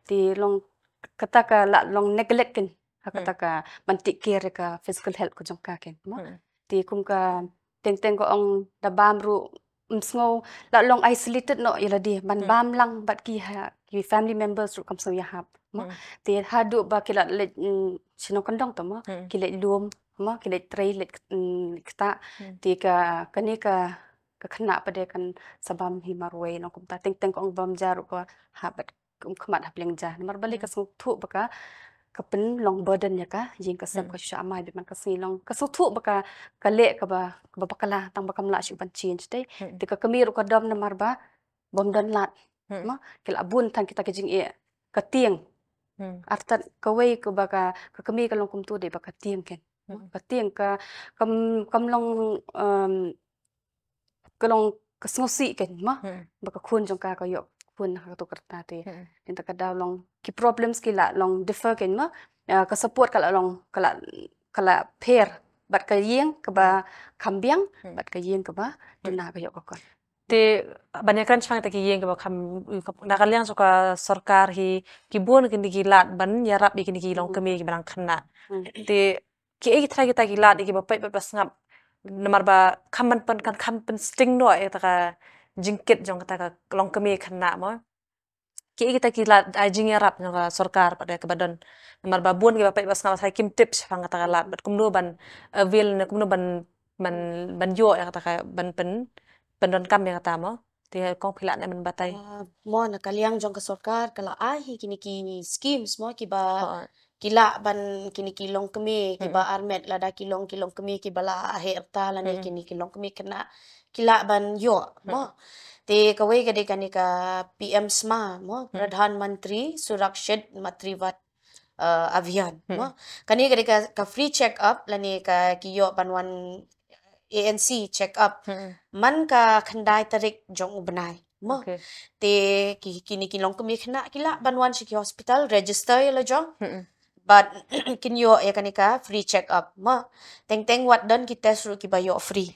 Te long kata ka la long neglect kan ha kata ka ban take care ïa ka physical health ka jong ka kan mo. Te kum ka teng teng ka ong da bam ruh ym sngew, la long isolated noh ïa lade, ban bam lang bad ki ha, ki family members ruh kam sngew ïahap mo. Te haduh ba ki la leit, mm, shnong kyndong te mo, ki leit lum mo, ki leit trei, leit, mm, ktah. Te ka, kane ka, ka khynnah pat de kan sa bam hi marwei nongkumta, teng teng ka ong bam ja ruh ka hap bad kum khmat hapdeng ja. Namar balei ka sngewthuh ba ka, ka pynlong burden ïa ka ïing ka sem, ka shu shah mai beit man ka sngi, long ka sngewthuh ba ka, ka leh kaba, kaba bakla tang ba kam lah shuh ban change dei. Te ka kmie ruh ka dom namar ba bym don lad mo, ki la bun than kita ki jingeh, ka tieng. Artat kawei kaba ka, ka kmie ka long kumto dei ba ka tieng kan. Ka tieng ka, kam, kam long, um, ka long ka sngewsih kan mo, ba ka khun jong ka ka ïoh khun ha kato ka rta te. Te kata ka daw long ki problems ki la long differ kan mo. Ah, ka support ka la long, ka la, ka la pher bad ka ïing kaba kham biang bad ka ïing kaba duna ka ïoh ka kot. Te ban ïakren shaphang kita ki ïing kiba kham, na ka liang jong ka sorkar hi, ki bun kine ki lad ban ïarap ïa kine ki longkmie kiba dang khynnah. Te kiei ki trai kita ki lad ïa kiba peit bad ba sngap, namar ba kham ban pyn, kan kham pynsting noh ïa kata ka jingkit jong kata ka longkmie khynnah mo. Kiei kita ki lad, ah, jingïarap jong ka sorkar pat de kaba don, namar ba bun kiba peit ba sngap sa kim tip shaphang kata ka lad bad kumno ban avail ne kumno ban, ban, ban ïoh ïa kata ka, ban pyn, pyndonkam ïa kata mo. Te kong phi lah ne ban batai. Ah, mo, na ka liang jong ka sorkar ka la ai hi kine ki schemes mo kiba ki lah ban kine ki longkmie kiba armet, lada ki long ki longkmie kiba la heh rta lane kine ki longkmie khynnah ki lah ban ïoh mo. Te kawei ka dei kane ka P M sma mo, Pradhan Mantri Surakshit Matritva, uh, Abhiyan mo. Kane ka dei ka, ka free check up lane ka ki ïoh ban wan A N C check up. Man ka khyndai tarik jong u bnai. Mo. Te ki, kine ki longkmie khynnah ki lah ban wan sha ki hospital, register ïa la jong. Bad kin ïoh ïa kane ka free check up. Mo. Teng teng wat don ki test ruh kiba ïoh free.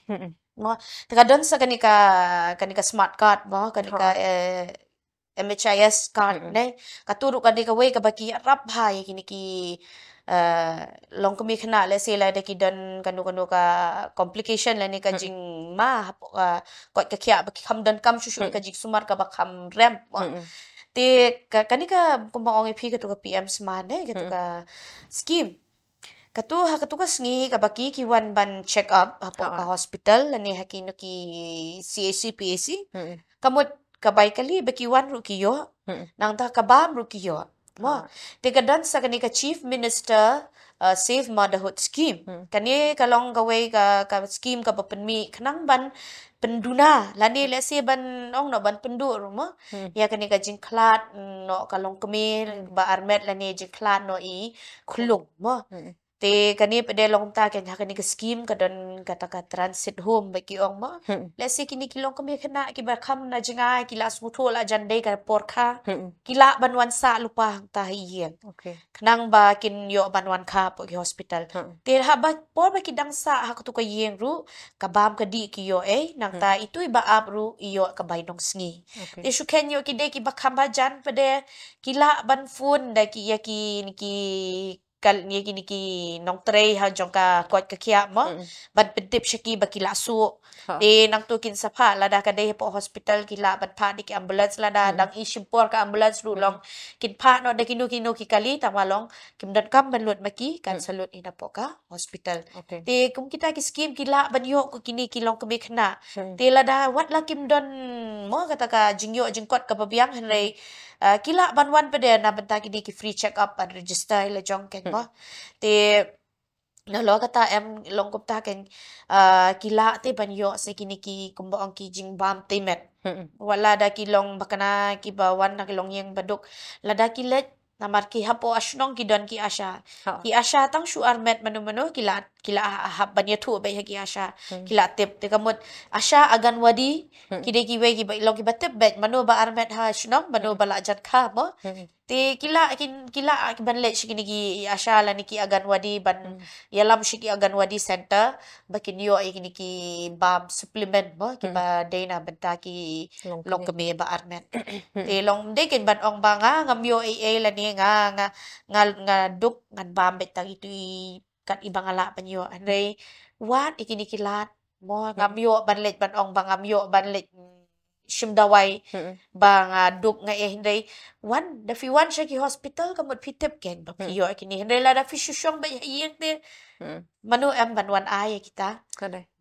Mo. Te ka don sa kane ka, kane ka smart card mo, kane ka, eh, M H I S card ne. Katu ruh kane kawei kaba ki ïarap bha ïa kine ki, eh, longkmie khynnah, lehse lada ki don kano kano ka complication lane ka jingma hapoh ka koit ka khiah ba ki kham donkam shuh shuh ka jingsumar kaba kham rem mo. Te ka, kane ka kumba ong ïa phi katu ka P M Smart ne, katu ka scheme. Katu ha katu ka sngi kaba ki, ki wan ban check up hapoh ka hospital lane ha kino ki C H C, P H C. Ka mut ka bai kali ba ki wan ruh ki ïoh. Nangta ka bam ruh ki ïoh. Mo. Te ka don sa kane ka Chief Minister, uh, Safe Motherhood Scheme. Kane ka long kawei ka, ka scheme kaba pynmih khnang ban pynduna lane lehse ban ong noh ban pynduh ruh mo. Ïa kane ka jingkhlad noh ka longkmie ba armet lane jingkhlad noh i khyllung mo. Te kane pat de long ta kane ha kane ka scheme ka don kata ka transit home ba ki ong mo. Lehse kine ki longkmie khynnah kiba kham na jngai, ki la sngewthuh la jan dei ka por kha. Ki lah ban wan sah lypa hangta ha ïing. Khnang ba kin ïoh ban wan kha hapoh ki hospital. Te haba por ba ki dang sah ha katu ka ïing ruh, ka bam ka dih ki ïoh ei, nangta itu i ba ap ruh i ïoh ka bai nongsngi. Te shu kheiñ ïoh ki dei kiba kham ba jan pat de ki lah ban phone da ki ïa ki, ki kal, ïa kine ki nongtrei ha jong ka koit ka khiah mo. Ban pyntip sha ki ba ki la suh. Te nangtu kin sa phah lada ka dei hapoh hospital ki lah ban phah da ki ambulance, lada dang i shim por ka ambulance ruh long kin phah noh da kino kino ki kali, tangba long kim donkam ban lut ma ki, kan sa lut hi napoh ka hospital. Te kum kita ki scheme ki lah ban ïoh ko kine ki longkmie khynnah. Te lada wat la kim don mo kata ka jingïoh jingkot kaba biang, hynrei, ah, ki lah ban wan pat de na bynta kine ki free check up ban register ïa la jong keiñ mo. Te nalor kata em long kumta keiñ, ah, ki lah te ban ïoh sa kine ki kumba ong ki jingbam tymmen. Wat lada ki long ba kane kiba wan na ki longïing ba duk, lada ki leit namar ki hapoh shnong ki don ki ASHA. Ki ASHA tang shu armet mano mano ki la, ki la hap ban ïathuh beit ha ki ASHA. Ki la tip, te ka mut ASHA, Anganwadi ki dei kiwei kiba long kiba tip beit mano ba armet ha shnong, mano ba la jan kha mo. Te ki lah kin, ki lah ban leit sha kine ki ASHA lane ki Anganwadi ban ïalam sha ki Anganwadi center ba kin ïoh ïa kine ki bam supplement mo kiba dei na bynta ki longkmie ba armet. Te long dei keiñ ban ong ba nga ngam ïoh ei ei lane nga, nga, nga, nga duk ngan bam beit tang itu i kat iba nga lah ban ïoh. Hynrei wat ïa kine ki lad mo, ngam ïoh ban leit ban ong ba ngam ïoh ban leit shim dawai ba nga duk nga eh, hynrei wan, da phi wan sha ki hospital ka mut phi tip keiñ ba phi ïoh ïa kine, hynrei lada phi shu shong beit ha ïing te mano em ban wan ai ïa kita.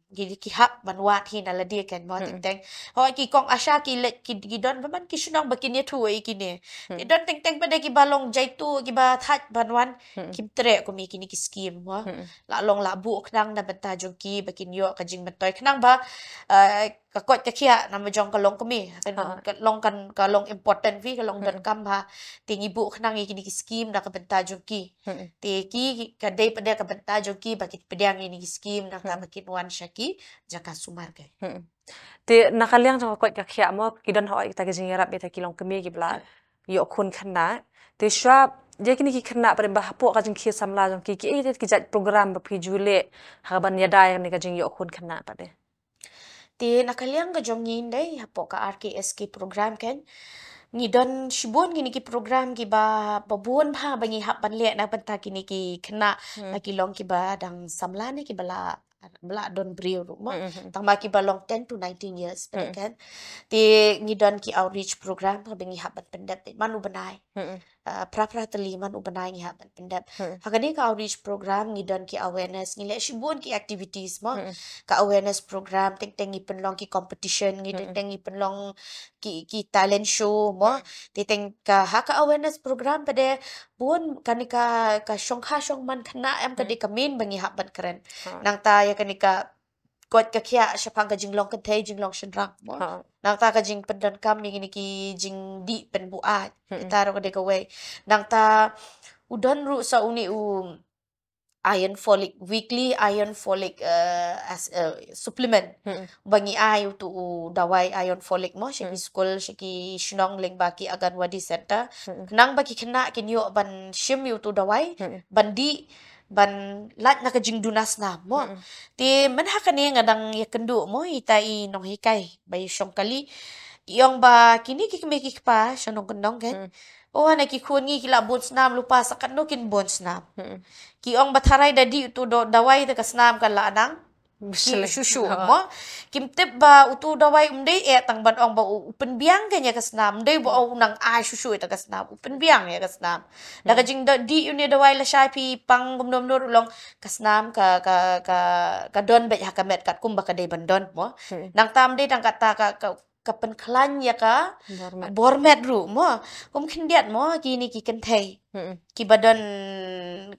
Ki, ki hap ban wad hi na lade keiñ mo. Teng teng hooid ki kong ASHA ki leit ki, ki don bymman ki shnong ba kin ïathuh ïa kine. Te don teng teng pat de kiba long jaitu kiba thait ban wan, kim treh kum ïa kine ki scheme mo. La long la buh khnang na bynta jong ki ba kin ïoh ka jingmyntoi khnang ba, eh, ka koit ka khiah namar jong ka longkmie ka long, kan ka long important bha, ka long donkam bha. Te ngi buh khnang ïa kine ki scheme na ka bynta jong ki. Te ki ka dei pat de ka bynta jong ki ba ki pdiang ïa kine ki scheme nangta ba kin wan sha ki jaka sumar keiñ. Te na ka liang jong ka koit ka khiah mo, ki don hooid kita ki jingïarap ïa kita ki longkmie kiba la ïoh khun khynnah. Te shuwa ïa kine ki khynnah pat de ba hapoh ka jingkhie samla jong ki, kiei ki jait program ba phi ju leh ha kaban ïada ïa kane ka jingïoh khun khynnah pat de? Te na ka liang ka jong ngi dei hapoh ka R K S K program keiñ, ngi don shibun kine ki program kiba, ba bun bha ba ngi hap ban leh na bynta kine ki khynnah, ba ki long kiba dang samla ne kiba la, ba la don briew ruh mo. Tangba kiba long ten to nineteen years pat de keiñ. Te ngi don ki outreach program ba ngi hap ban pyndep man u bnai. Ah, phra phra tylli man u bnai ngi hap ban pyndep. Ha kane ka outreach program ngi don ki awareness, ngi leh shibun ki activities mo. Ka awareness program teng teng ngi pynlong ki competition, ngi teng teng ngi pynlong ki, ki talent show mo. Te teng ka, ha ka awareness program pat de bun kane ka, ka shongkha shongman khynnah em ka dei ka main ba ngi hap ban kren. Nangta ïa kane ka koit ka khiah shaphang ka jinglong kynthei jinglong shynrang mo. Nangta ka jingpyndonkam ïa kine ki jingdih pynbuaid. Kita ruh ka dei kawei. Nangta u don ruh sa une u, iron folic, weekly iron folic, eh, as, eh, supplement. Hmm. Ba ngi ai utu u dawai iron folic mo, sha ki Hmm. skul, sha ki shnong lyngba ki Anganwadi Center. Hmm. Khnang ba ki khynnah kin ïoh ban shim ïa utu u dawai, Hmm. ban dih, ban lait na ka jingduna snam mo. Hmm. Te mynha kane nga dang ïakynduh mo, ita i nonghikai, ba i shong kali. Ki ong ba kine ki kmie ki kpa, sha nongkyndong kan. Hmm. Oh, hana ki khun ngi ki la bun snam lypa sa katno kin bun snam. Hmm. Ki ong ba tharai da dih utu u dawai te ka snam ka la nang. Ki Bishli. shu shu Ha. mo. Kim tip ba utu u dawai um dei eh tang ban ong ba u, u pynbiang kan ïa ka snam. Um dei ba u nang ai shu shu ïa ka snam. U pynbiang ïa ka snam. Da ka Hmm. jingdih une u dawai lashai phi pang kumno kumno ruh long ka snam ka, ka, ka, ka don beit ha ka met katkum ba ka dei ban don mo. Hmm. Nangta um dei tang kata ka, ka, ka pynkhlaiñ ïa ka Bor met. bor met ruh mo. Kum khyndiat mo, kine ki kynthei. Hmm. Kiba don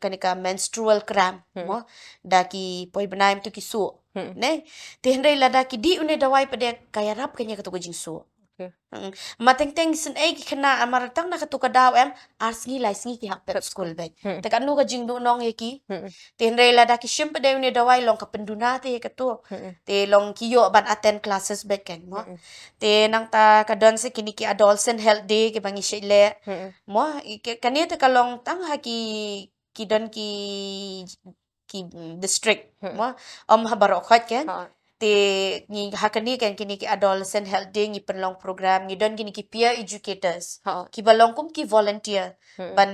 kane ka menstrual cramp Hmm. mo. Da ki poi bnai mynta ki suh. Hmm. Ne? Te hynrei lada ki dih une u dawai pat de ka ïarap kan ïa katu ka jingsuh. Okay. Hmm. Ma teng teng sngewsih ki khynnah, namar tang na katu ka daw em, ar sngi lai sngi ki hap pep Pep skul skul. beit. Hmm. Te katno ka jingduhnong ïa ki. Hmm. Te hynrei lada ki shim pat de une u dawai long ka pynduna te ïa katu. Hmm. Te long ki ïoh ban attend classes beit kan mo. Hmm. Te nangta ka don sa kine ki adolescent health day kiba ngi shait leh. Hmm. Mo, i ke-, kane te ka long tang ha ki, ki don ki, ki, mm, district. Hmm. Mo, ym ha baroh khoit kan. Ha. Te ngi ha kane kan kine ki adolescent health day ngi pynlong program, ngi don kine ki peer educators. Ha. Kiba long kum ki volunteer. Hmm. Ban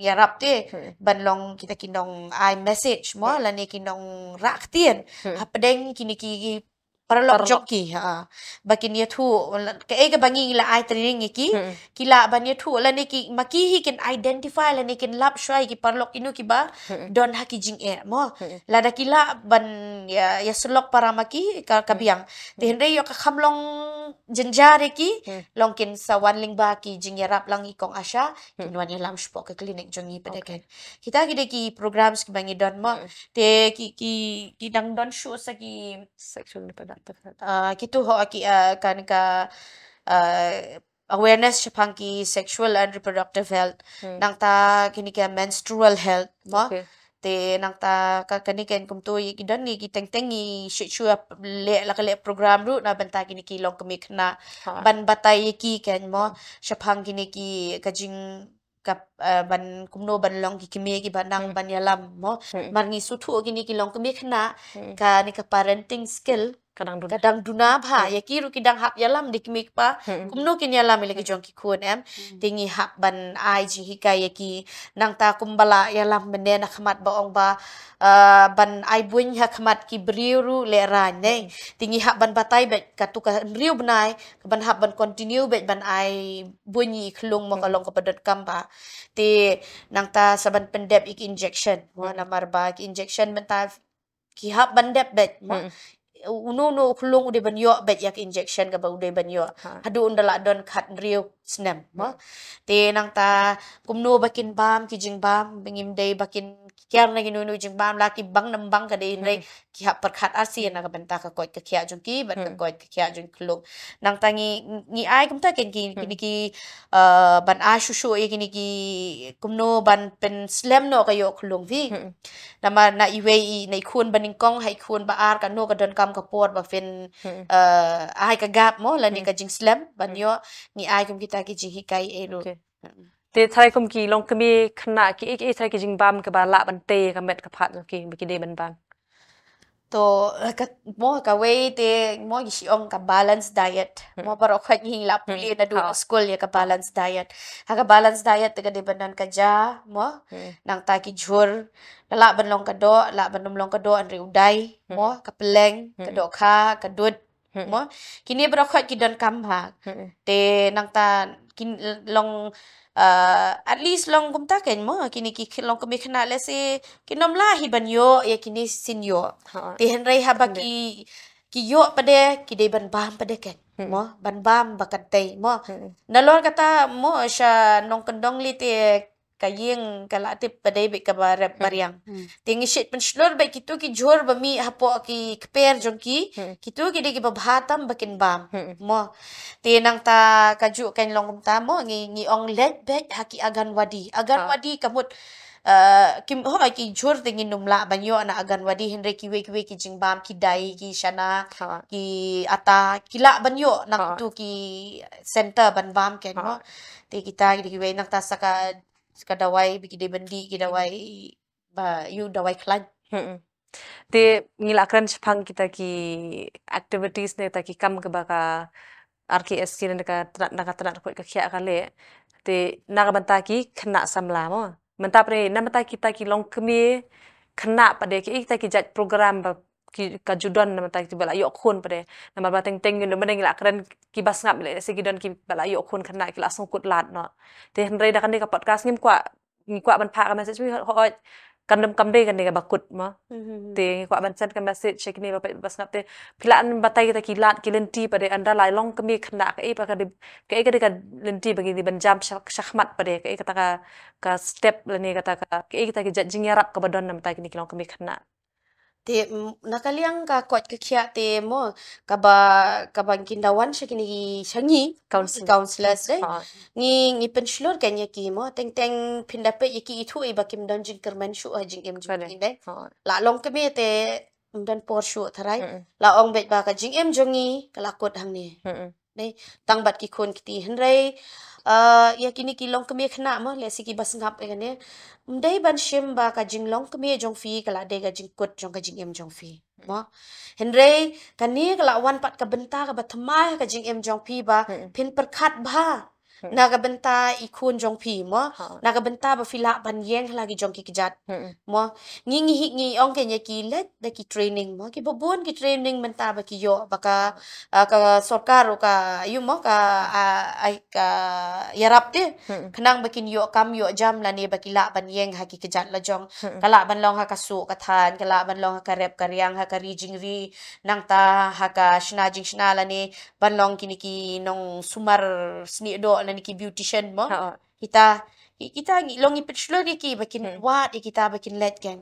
ïarap te, Hmm. ban long kita ki nong ai message mo, Hmm. lane ki nong rah ktien. Hmm. Hapdeng kine ki paralok Paralok. jong ki, ha. Ba kin ïathuh, kaei kaba ngi la ai training ïa ki, Hmm. ki lah ban ïathuh, lane ki, ma ki hi kin identify, lane kin lap shuwa ïa ki paralok kino kiba Hmm. don ha ki jingeh mo. Hmm. Lada ki lah ban ïa, ïasyllok para ma ki ka, ka Hmm. biang. Te hynrei ïoh ka kham long jynjar ïa ki, Hmm. long kin sa wan lyngba ki jingïarap lang i kong ASHA, kin Hmm. wan ïalam shapoh ka clinic jong ngi pat de Okay. kan. Kita ki dei ki programs kiba ngi don mo. Hmm. Te ki, ki, ki dang don shuh sa ki, Sexual reproductive health. ah, kitu ho ki, ah, kan ka, ah, awareness shaphang ki sexual and reproductive health. Hmm. Nangta kine ki menstrual health mo. Okay. Te nangta ka, kane kan kumtu ïa ki don ngi ki teng teng ngi shu shu leh la ka leh program ruh na bynta kine ki longkmie khynnah. Ha. Ban batai ïa ki kan mo. Shaphang kine ki ka jing ka, ah, ban kumno ban long ki kmie kiba nang Hmm. ban ïalam mo. Hmm. Mar ngi sngewthuh kine ki longkmie khynnah. Hmm. Kane ka parenting skill. Ka dang duna. Ka dang duna bha, Hmm. ïa ki ruh ki dang hap ïalam de kmie kpa. Hmm. Kumno kin ïalam ïa la ki Hmm. jong ki khun em. Hmm. Te ngi hap ban ai jinghikai ïa ki. Nangta kumba la ïalam mynne na khmat ba ong ba, ah, ban ai buiñ ha khmat ki briew ruh lehraiñ ne. Hmm. Te ngi hap ban batai beit katu ka hynriew bnai, ka ban hap ban continue beit ban ai buiñ ïa i khlung mo ka Hmm. long kaba donkam bha. Te nangta sa ban pyndep ïa ki injection. Mo, Hmm. namar ba ki injection mynta ki hap ban dep beit mo. Hmm. Uno uno u khlung u dei ban ïoh beit ïa ka injection kaba u dei ban ïoh. Ha. Haduh ynda la don khathynriew snem mo. Hmm. Te nangta kumno ba kin bam ki jingbam, ba ngim dei ba kin kiar na kino kino jingbam, la ki bang ne ym bang ka dei hynrei. Hmm. Ki hap pyrkhat arsien na ka bynta ka koit ka khiah jong ki bad ka. Hmm. Koit ka khiah jong ki khlung. Nangta ngi, ngi ai kumta kan ki, hmm, kine ki, uh, ban ai shuh shuh ïa kine ki kumno ban pynslem noh ka ïoh khlung phi. Hmm. Namar na iwei i, na i khun ba nyngkong ha i khun ba ar, kano ka donkam ka por ba phin, hmm, uh, ai ka gap mo lane, hmm, ka jingslem ban, hmm, ïoh. Ngi ai kum kita ki jinghikai ei ruh. Okay. Hmm. Te tharai kum ki longkmie khynnah kiei kiei tharai ki jingbam kiba lah ban tei ka met ka phad jong ki ba ki dei ban bam? To, eh, ka, mo kawei te, mo ngi shu ong ka balanced diet. Hmm. Mo baroh khoit ngi la pule, hmm, naduh, ha, skul ïa ka, ha, balanced diet. Ha ka balanced diet te ka dei ban don ka ja, mo. Hmm. Nangta ki jhur, ka lah ban long ka doh, lah ban ym long ka doh, hynrei u dai, hmm, mo, ka pylleng, ka, hmm, dohkha, ka dud. Hmm. Mo, kine baroh khoit ki donkam bha. Hmm. Te nangta kin long, uh, at least long kumta kan mo, kine ki longkmie khynnah lehse kin ym lah hi ban ïoh ïa kine sien ïoh. Ha. Te hynrei haba, hmm, ki, ki ïoh pat de, ki dei ban bam pat de kan. Hmm. Mo, ban bam ba kan tei mo. Hmm. Nalor kata mo sha nongkyndong lei te ka ïing ka la tip ba dei beit kaba rep, hmm, ba riang. Hmm. Te ngi shait pynshlur beit kito ki jhur ba mih hapoh ki kper jong ki. Hmm. Kito ki dei kiba bha tam ba kin bam. Hmm. Mo. Te nangta kajuh kan long kumta mo ngi, ngi ong leit beit ha ki Anganwadi. Anganwadi, ha, ka mut Uh, ki ho ki jhur te ngin ym lah ban ïoh na Anganwadi, hynrei kiwei kiwei ki jingbam, ki dai, ki shana, ki ata, ki lah ban ïoh na kitu ki center ban bam ken mo. Te kita ki dei kiwei, nangta sa ka, sa ka dawai ba ki dei ban dih, ki dawai ba ïoh dawai khlaiñ. Te ngi la kren shaphang kita ki activities ne kita ki kam kaba ka R K S K ne ka tnat, na ka tnat khuid ka khiah ka leh. Te na ka bynta ki khynnah samla mo. Mynta pat na bynta kita ki longkmie khynnah pat de, ki, kita ki jait program ba ki, ka ju don na bynta kiba la ïoh khun pat de. Namar ba teng teng ngi don, mynne ngi la kren kiba sngap, lehse ki don kiba la ïoh khun khynnah, ki la sngewkut lad noh. Te hynrei da kane ka podcast ngim kwah, ngi kwah ban phah ka message, hooid, kan ym, kam dei kane kaba kut mo. Te ngi kwah ban send ka message sha kine ba peit ba sngap te. Phi lah ban batai kita ki lad ki lynti pat de, ynda la longkmie khynnah, kaei pat ka dei, kaei ka dei ka lynti ba ngi dei ban jam sha, shakhmat pat de, kaei kata ka, ka step lane kata ka, kaei kata ki jait jingïarap kaba don na bynta kine ki longkmie khynnah. Te, mm, na ka liang ka koit ka khiah te mo, kaba, kaba kin da wan sha kine ki, sha ngi, ki counsellors de. Ngi, ngi pynshlur ken ïa ki mo, teng teng phin da peit ïa ki, ithuh i ba kim don jingkyrmen shuh ha jingim jong ki de. La longkmie te ym don por shuh tharai. La ong beit ba ka jingim jong ngi ka la kut hangne. Dei, tang bad ki khun kti, hynrei, uh, ïa kine ki longkmie khynnah mo, lehse kiba sngap ïa kane, ym dei ban shim ba ka jinglongkmie jong phi ka la dei ka jingkut jong ka jingim jong phi mo. Hynrei kane ka la wan pat ka bynta kaba thymmai ha ka jingim jong phi ba phin pyrkhat bha na ka bynta i khun jong phi mo, na ka bynta ba phi lah ban ïeng ha la ki jong ki kjat mo. Ngi, ngi hi, ngi ong ken ïa ki leit da ki training mo, kiba bun ki training mynta ba ki ïoh, ba ka, ah, ka sorkar ruh ka, ïa mo, ka, ah, ai ka ïarap te. Khnang ba kin ïoh kam ïoh jam lane ba ki lah ban ïeng ha ki kjat la jong. Ka lah ban long ha ka suh ka thaiñ, ka lah ban long ha ka rep ka riang, ha ka ri jingri, nangta ha ka shna jingshna lane ban long kine ki nongsumar snieh doh lane ki beautician mo. Kita, ki, kita ngi long ngi pynshlur ïa ki ba kin wad ïa kita ba kin leit ken.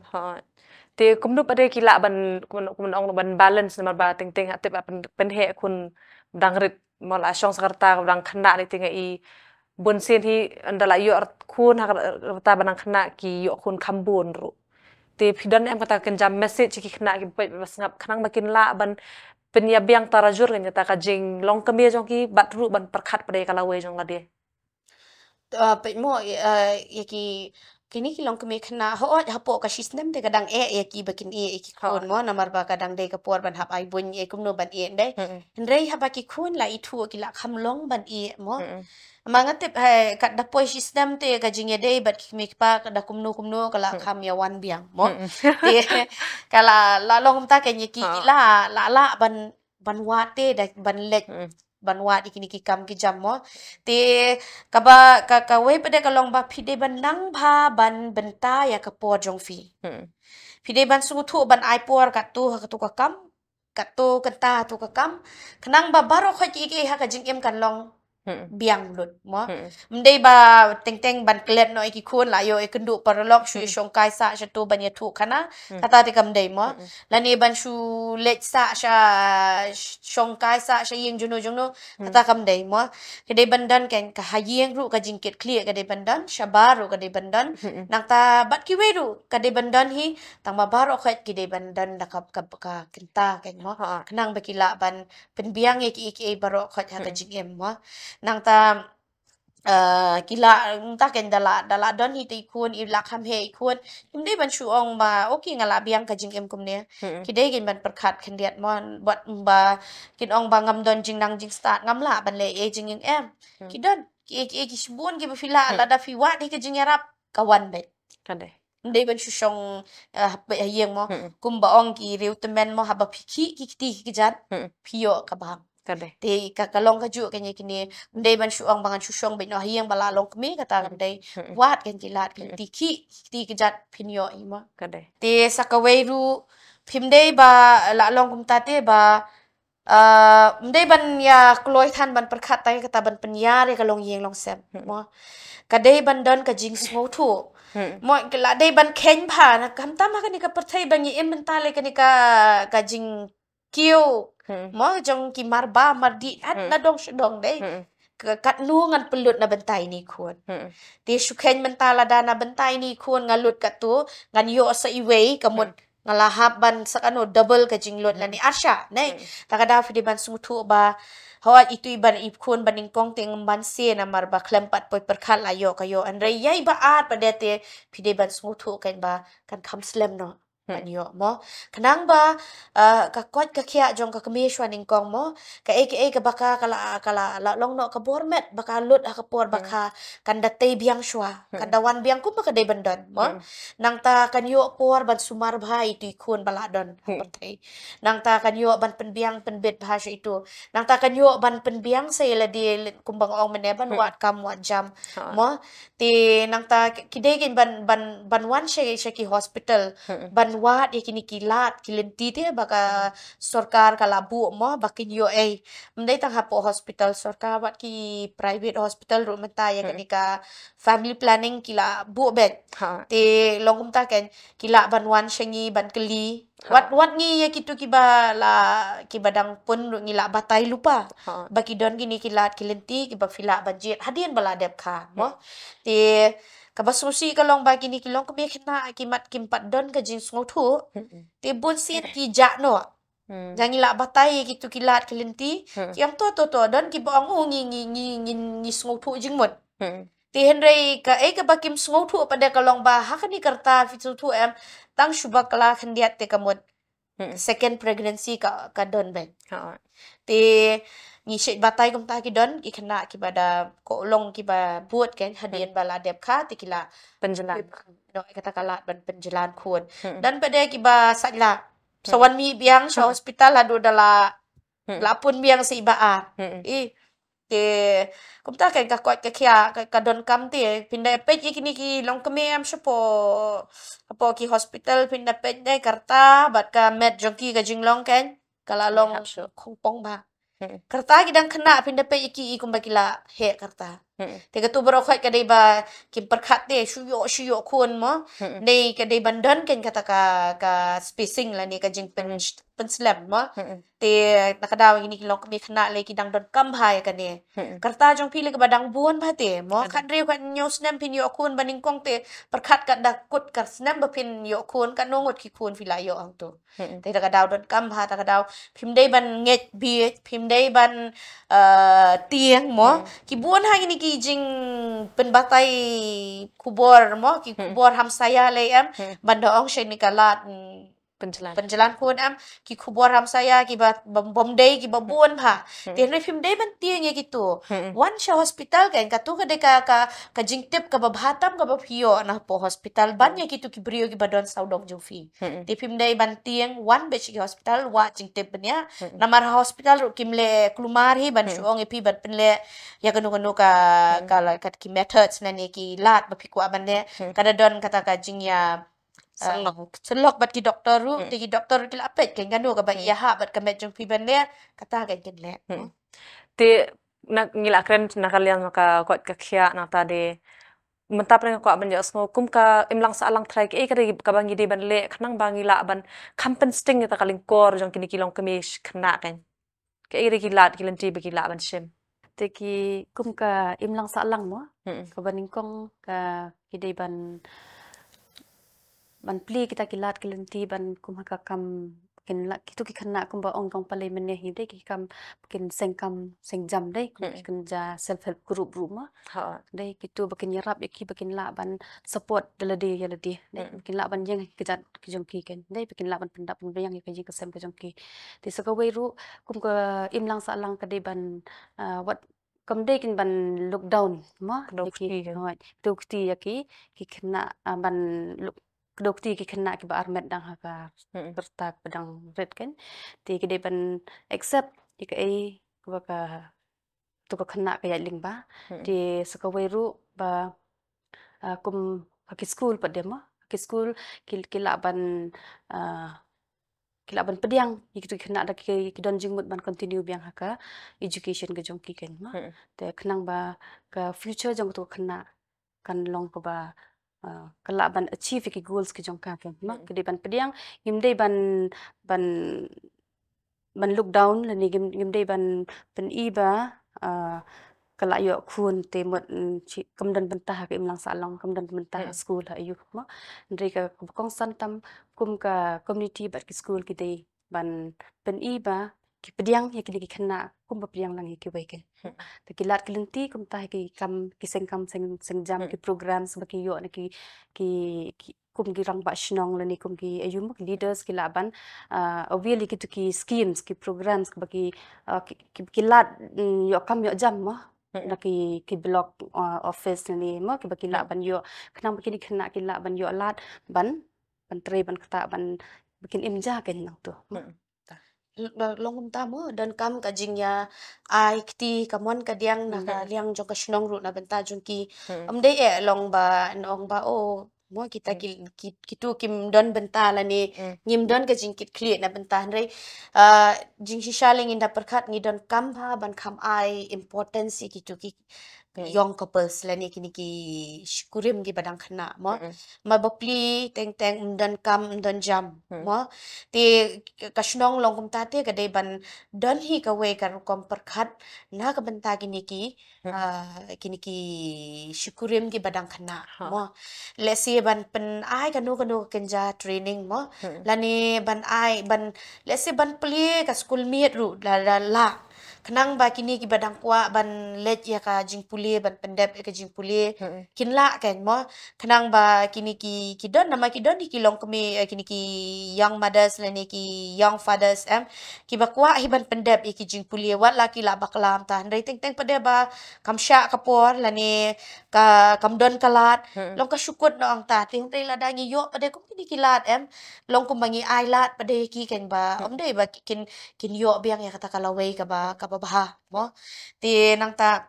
Te kumno pat de ki lah ban, kumno, kumno ong, ban balance namar ba teng teng ha tip ba pyn, pynheh khun dang rit mo, la shong sa ka rta ka dang khynnah, ne teng i bun sien hi ynda la ïoh khun ha ka rta ba dang khynnah ki ïoh khun kham bun ruh. Te phi don em kata ka jam message ki khynnah kiba peit ba sngap khnang ba kin lah ban pynïabiang tarajur ngan kata ka jinglongkmie jong ki bad ruh ban pyrkhat pat de ka lawei jong lade. Uh, peit mo, uh, ïa ki, kine ki longkmie khynnah, hooid hapoh ka shi snem te ka dang eh ïa ki ba kin ïeh ïa ki khun mo, namar ba ka dang dei ka por ban hap ai buiñ, ïa kumno ban ïeh dei. Hynrei haba ki khun la ithuh ki la kham long ban ïeh mo. Ma nga tip, hai, kat da poi shi snem te ka jingïadei bad ki kmie kpa ka da kumno kumno ka la kham ïa wan biang mo. Te ka la, la long kumta ka ngi ki la, la, la ban, ban wad te da ban leit ban wad ïa kine ki kam ki jam mo. Te kaba, ka, kawei pat de ka long ba phi dei ban nang bha ban bynta ïa ka por jong phi. Phi dei ban sngewthuh ban ai por katto ha katto ka kam, katto kynta ha katto ka kam. Khnang ba baroh khoit kiei kiei ha ka jingim kan long biang lut mo. Ym dei ba teng teng ban klet noh ïa ki khun, la ïoh ïa kynduh paralok shu ïa shongkai sah sha to ban ïathuh khana. Kata te kam dei mo. Lane ban shu leit sah sha, shongkai sah sha ïing jongno jongno. Kata kam dei mo. Ka dei ban don ken ka ha ïing ruh ka jingkitkhlieh ka dei ban don, shabar ruh ka dei ban don. Nangta bad kiwei ruh ka dei ban don hi, tang ba baroh khoit ki dei ban don da ka, ka, ka kynta ken mo. Khnang ba ki lah ban pynbiang ïa kiei kiei baroh khoit ha ka jingim mo. Nangta, eh, ki la, nta ken da la, da la don hi te i khun, i la kham heh i khun. Im dei ban shu ong ba, okay, nga la biang ka jingim kumne. Ki dei kin ban pyrkhat khyndiat mo, bad ba kin ong ba ngam don jingnang jingstad, ngam lah ban leh ei jingim em. Ki don, ki, ki, ki shibun kiba phi lah, lada phi wad hi ka jingïarap, ka wan beit. Ka dei. Ym dei ban shu shong, eh, ha peit ha ïing mo. Kumba ong ki riew tymmen mo, haba phi khih ki kti ki kjat, phi ïoh ka bam. Ka dei. Te ka, ka long kajuh kane kine, ym dei ban shu ong ba ngan shu shong beit noh ha ïing ba la longkmie, kata kam dei. Wad ken ki lad ki kti, khih ki kti ki kjat phin ïoh hi mo. Ka dei. Te sa kawei ruh, phim dei ba la long kumta te ba, ah, ym dei ban ïa kloi than ban pyrkhat tang ïa kata ban pynïar ïa ka longïing longsem mo. Ka dei ban don ka jingsngewthuh. Mo, ka la dei ban kheiñ bha, na khamtam ha kane ka pyrthei ba ngi im mynta lei, kane ka, ka jingkiew mo jong ki marbam mardih, hat na dong sha dong dei. ka katno ngan pynlut na bynta ine i khun. Te shu kheiñ mynta lada na bynta ine i khun nga lut katto, ngan ïoh sa iwei, ka mut nga la hap ban sa kano double ka jinglut lane arshah, ne. Ta ka daw phi dei ban sngewthuh ba hooid itu i ban i khun ba nyngkong te ngam ban se namar ba khlem pat poi pyrkhat la ïoh ka ïoh. Hynrei ïa i ba ar pat de te phi dei ban sngewthuh kan ba kan kham slem noh ban ïoh mo. Khnang ba, ah, ka koit ka khiah jong ka kmie shuwa nyngkong mo. Kaei kaei kaba ka, ka la, ka la, la long noh ka bor met ba ka lut ha ka por ba ka kan da tei biang shuwa. Kan da wan biang kumba ka dei ban don mo. Nangta kan ïoh por ban sumar bha itu i khun ba la don ha pyrthei. Nangta kan ïoh ban pynbiang pynbit bha sha itu. Nangta kan ïoh ban pynbiang sa ïa lade kumba nga ong mynne ban wad kam wad jam mo. Te nangta ki dei kein ban, ban, ban wan sha, sha ki hospital ban wad ïa kine ki lad ki lynti te ba ka sorkar ka la buh mo ba kin ïoh ei. Ym dei tang hapoh hospital sorkar, wat ki private hospital ruh mynta ïa kane ka family planning ki la buh beit. Te long kumta kein ki lah ban wan sha ngi ban kylli. Wat, wat ngi ïa kitu kiba la, kiba dang pun ruh ngi lah batai lypa ba ki don kine ki lad ki lynti kiba phi lah ban jied hadien ba la dep kha mo. Te kaba sngewsih ka long ba kine ki longkmie khynnah ki mat kim pat don ka jingsngewthuh. Te bun sien ki jah noh. Ïa ngi lah batai ïa kitu ki lad ki lynti ki ong to, to, to, don kiba ong u ngi, ngi, ngi, ngi, ngi sngewthuh jingmut. Te hynrei kaei kaba kim sngewthuh pat de ka long ba ha kane ka rta phi sngewthuh em, tang shu ba ka la khyndiat te ka mut second pregnancy ka, ka don beit. Te ngi shait batai kumta ki don ki khynnah kiba da koh long kiba bud kein hadien ba la dep kha te ki la pynjlan noh ïa kata ka lad ban pynjlan khun. Don pat de kiba sait la sa wan mih biang sha hospital haduh da la, la pun biang sa i ba ar. I te kumta kein ka koit ka khiah ka, ka donkam te phin da peit ïa kine ki longkmie em shapoh, hapoh ki hospital phin da peit de ka rta bad ka met jong ki ka jinglong kein ka la long khongpong bha. Ka rta ki dang khynnah phin da peit ïa ki i kumba ki la heh ka rta. Te katu baroh khoit ka dei ba kim pyrkhat te shu ïoh, shu ïoh khun mo. Dei ka dei ban don kein kata ka, ka spacing lane ka jingpyn, pynslem mo. Te na ka daw ïa kine ki longkmie khynnah lei ki dang donkam bha ïa kane. Ka rta jong phi lei kaba dang bun bha te mo. Khathynriew khathynñiew snem phin ïoh khun ba nyngkong te pyrkhat katba kut ka snem ba phin ïoh khun katno ngut ki khun phi la ïoh hangto. Te ta ka daw donkam bha, ta ka daw phim dei ban ngeit bieit, phim dei ban, eh, tieng mo. Ki bun ha kine ki jingpynbatai khubor mo, ki khubor hamsaia lei em, ban da ong sha kane ka lad, mm, pynjlan khun em, ki khubor hamsaia kiba bym, bym dei kiba bun bha. Te hynrei phim dei ban tieng ïa kitu. Wan sha hospital kein katu ka dei ka, ka, ka jingtip kaba bha tam kaba phi ïoh na hapoh hospital ban ïa kitu ki briew kiba don sawdong jong phi. Te phim dei ban tieng, wan beit sha ki hospital wad jingtip bniah. Namar ha hospital ruh kim leh kulmar hi ban shu ong ïa phi ban pynleh ïa kano kano ka, ka la, ka ki methods lane ki lad ba phi kwah ban leh. Ka da don kata ka jingïa, ah, sylloh, sylloh bad ki doktor ruh, te ki doktor ruh ki la peit kein kano kaba ïahap bad ka met jong phi ban leh, kata kein kin leh. Te na, ngi la kren na ka liang ka koit ka khiah nangta de mynta pyrshah nga kwah ban ïohsngew kum ka imlang sahlang trai kaei ka dei kaba ngi dei ban leh khnang ba ngi lah ban kham pynsting ïa kata ka lyngkor jong kine ki longkmie khynnah kein. Kaei ka dei ki lad ki lynti ba ki lah ban shim. Te ki kum ka imlang sahlang mo. Kaba nyngkong ka ki dei ban, ban plie kita ki lad ki lynti ban kum ha ka kam kin la, kitu ki khynnah kumba ong kong Palei mynne hi dei ki kam kin seng kam seng jam dei kum ki kin ja self help group ruh mo. Dei kitu ba kin ïarap ïa ki ba kin lah ban support da lade ïa lade. Dei ba kin lah ban ïeng ha ki jait ki jong ki kein. Dei ba kin lah ban pyndap pynbiang ïa ka ïing ka sem ka jong ki. Te sa kawei ruh kum ka imlang sahlang ka dei ban, ah, wat kam dei kin ban look down mo. Kdew kti ïa ki, kdew kti ïa ki, ki khynnah, ah, ban look, kdew kti ïa ki khynnah kiba armet dang ha ka rta ba dang rit kein. Te ki dei ban accept ïa kaei kaba ka, tu ka khynnah ka ïaid lyngba. Te sa kawei ruh ba, ah, kum ha ki skul pat de mo. Ha ki skul ki, ki lah ban, ah, ki lah ban pdiang ïa kitu ki khynnah da ki, ki don jingmut ban continue biang ha ka education ka jong ki kein mo. Te khnang ba ka future jong kitu ki khynnah kan long kaba, ah, kan lah ban achieve ïa ki goals ki jong ka kein mo. Ki dei ban pdiang, ngim dei ban, ban, ban look down lane ngim, ngim dei ban pyni ba, ah, ka la ïoh khun te mut, mm, chi, kam don bynta ha ka imlang sah long, kam don bynta ha skul ha aiu mo. Hynrei ka, ka kongsan tam kum ka community bad ki skul ki dei ban pyni ba ki pdiang ïa kine ki khynnah kum ba pdiang lang ïa kiwei ki. Te ki lad ki lynti kumta ha ki kam, ki seng kam seng, seng jam, ki programs ba ki ïoh na ki, ki, ki kum ki rangbah shnong lane kum ki aiu mo, ki leaders ki lah ban, ah, avail ïa kitu ki schemes, ki programs ba ki, ah, ki, ki, ki lad, mm, ïoh kam ïoh jam mo na ki, ki block, ah, office lane mo, ki ba ki lah ban ïoh, khnang ba kine ki khynnah ki lah ban ïoh lad ban, ban trei ban ktah ban, ba kin im ja kein nangtu. L-, long kumta mo, donkam ka jingïa ai kti ka mon ka diang na ka liang jong ka shnong ruh na bynta jong ki. Ym dei eh long ba, ong ba, oh, mo kita ki, ki, kitu kim don bynta lane ngim don ka jingkitkhlieh na bynta, hynrei, ah, jingshisha lei ngin da pyrkhat ngi donkam bha ban kham ai importance ïa kitu ki young couples lane kine ki shikurim ki ba dang khynnah mo. Ma bapli teng teng ym don kam ym don jam mo. Te ka shnong long kumta te ka dei ban don hi kawei ka rukom pyrkhat na ka bynta kine ki, ah, kine ki shikurim ki ba dang khynnah mo. Let's say ban pyn-ai kano kano ka kynja training mo. Lane ban ai ban, let's say ban plie ka school miet ruh la, la, la. Khnang ba kine ki ba dang kwah ban leit ïa ka jingpule, ban pyndep ïa ka jingpule, kin lah kein mo. Khnang ba kine ki, ki don, namar ki don hi ki longkmie, eh, kine ki young mothers lane ki young fathers em, ki ba kwah hi ban pyndep ïa ki jingpule, wat la ki la bakla mynta, hynrei teng teng pat de ba kam shah ka por lane ka, kam don ka lad, long ka shu kut noh hangta. Te hynrei lada ngi ïoh pat de kum kine ki lad em, long kum ba ngi ai lad pat de ki kein ba ym dei ba ki kin, kin ïoh biang ïa kata ka lawei ka ba, ka ba bha mo. Te nangta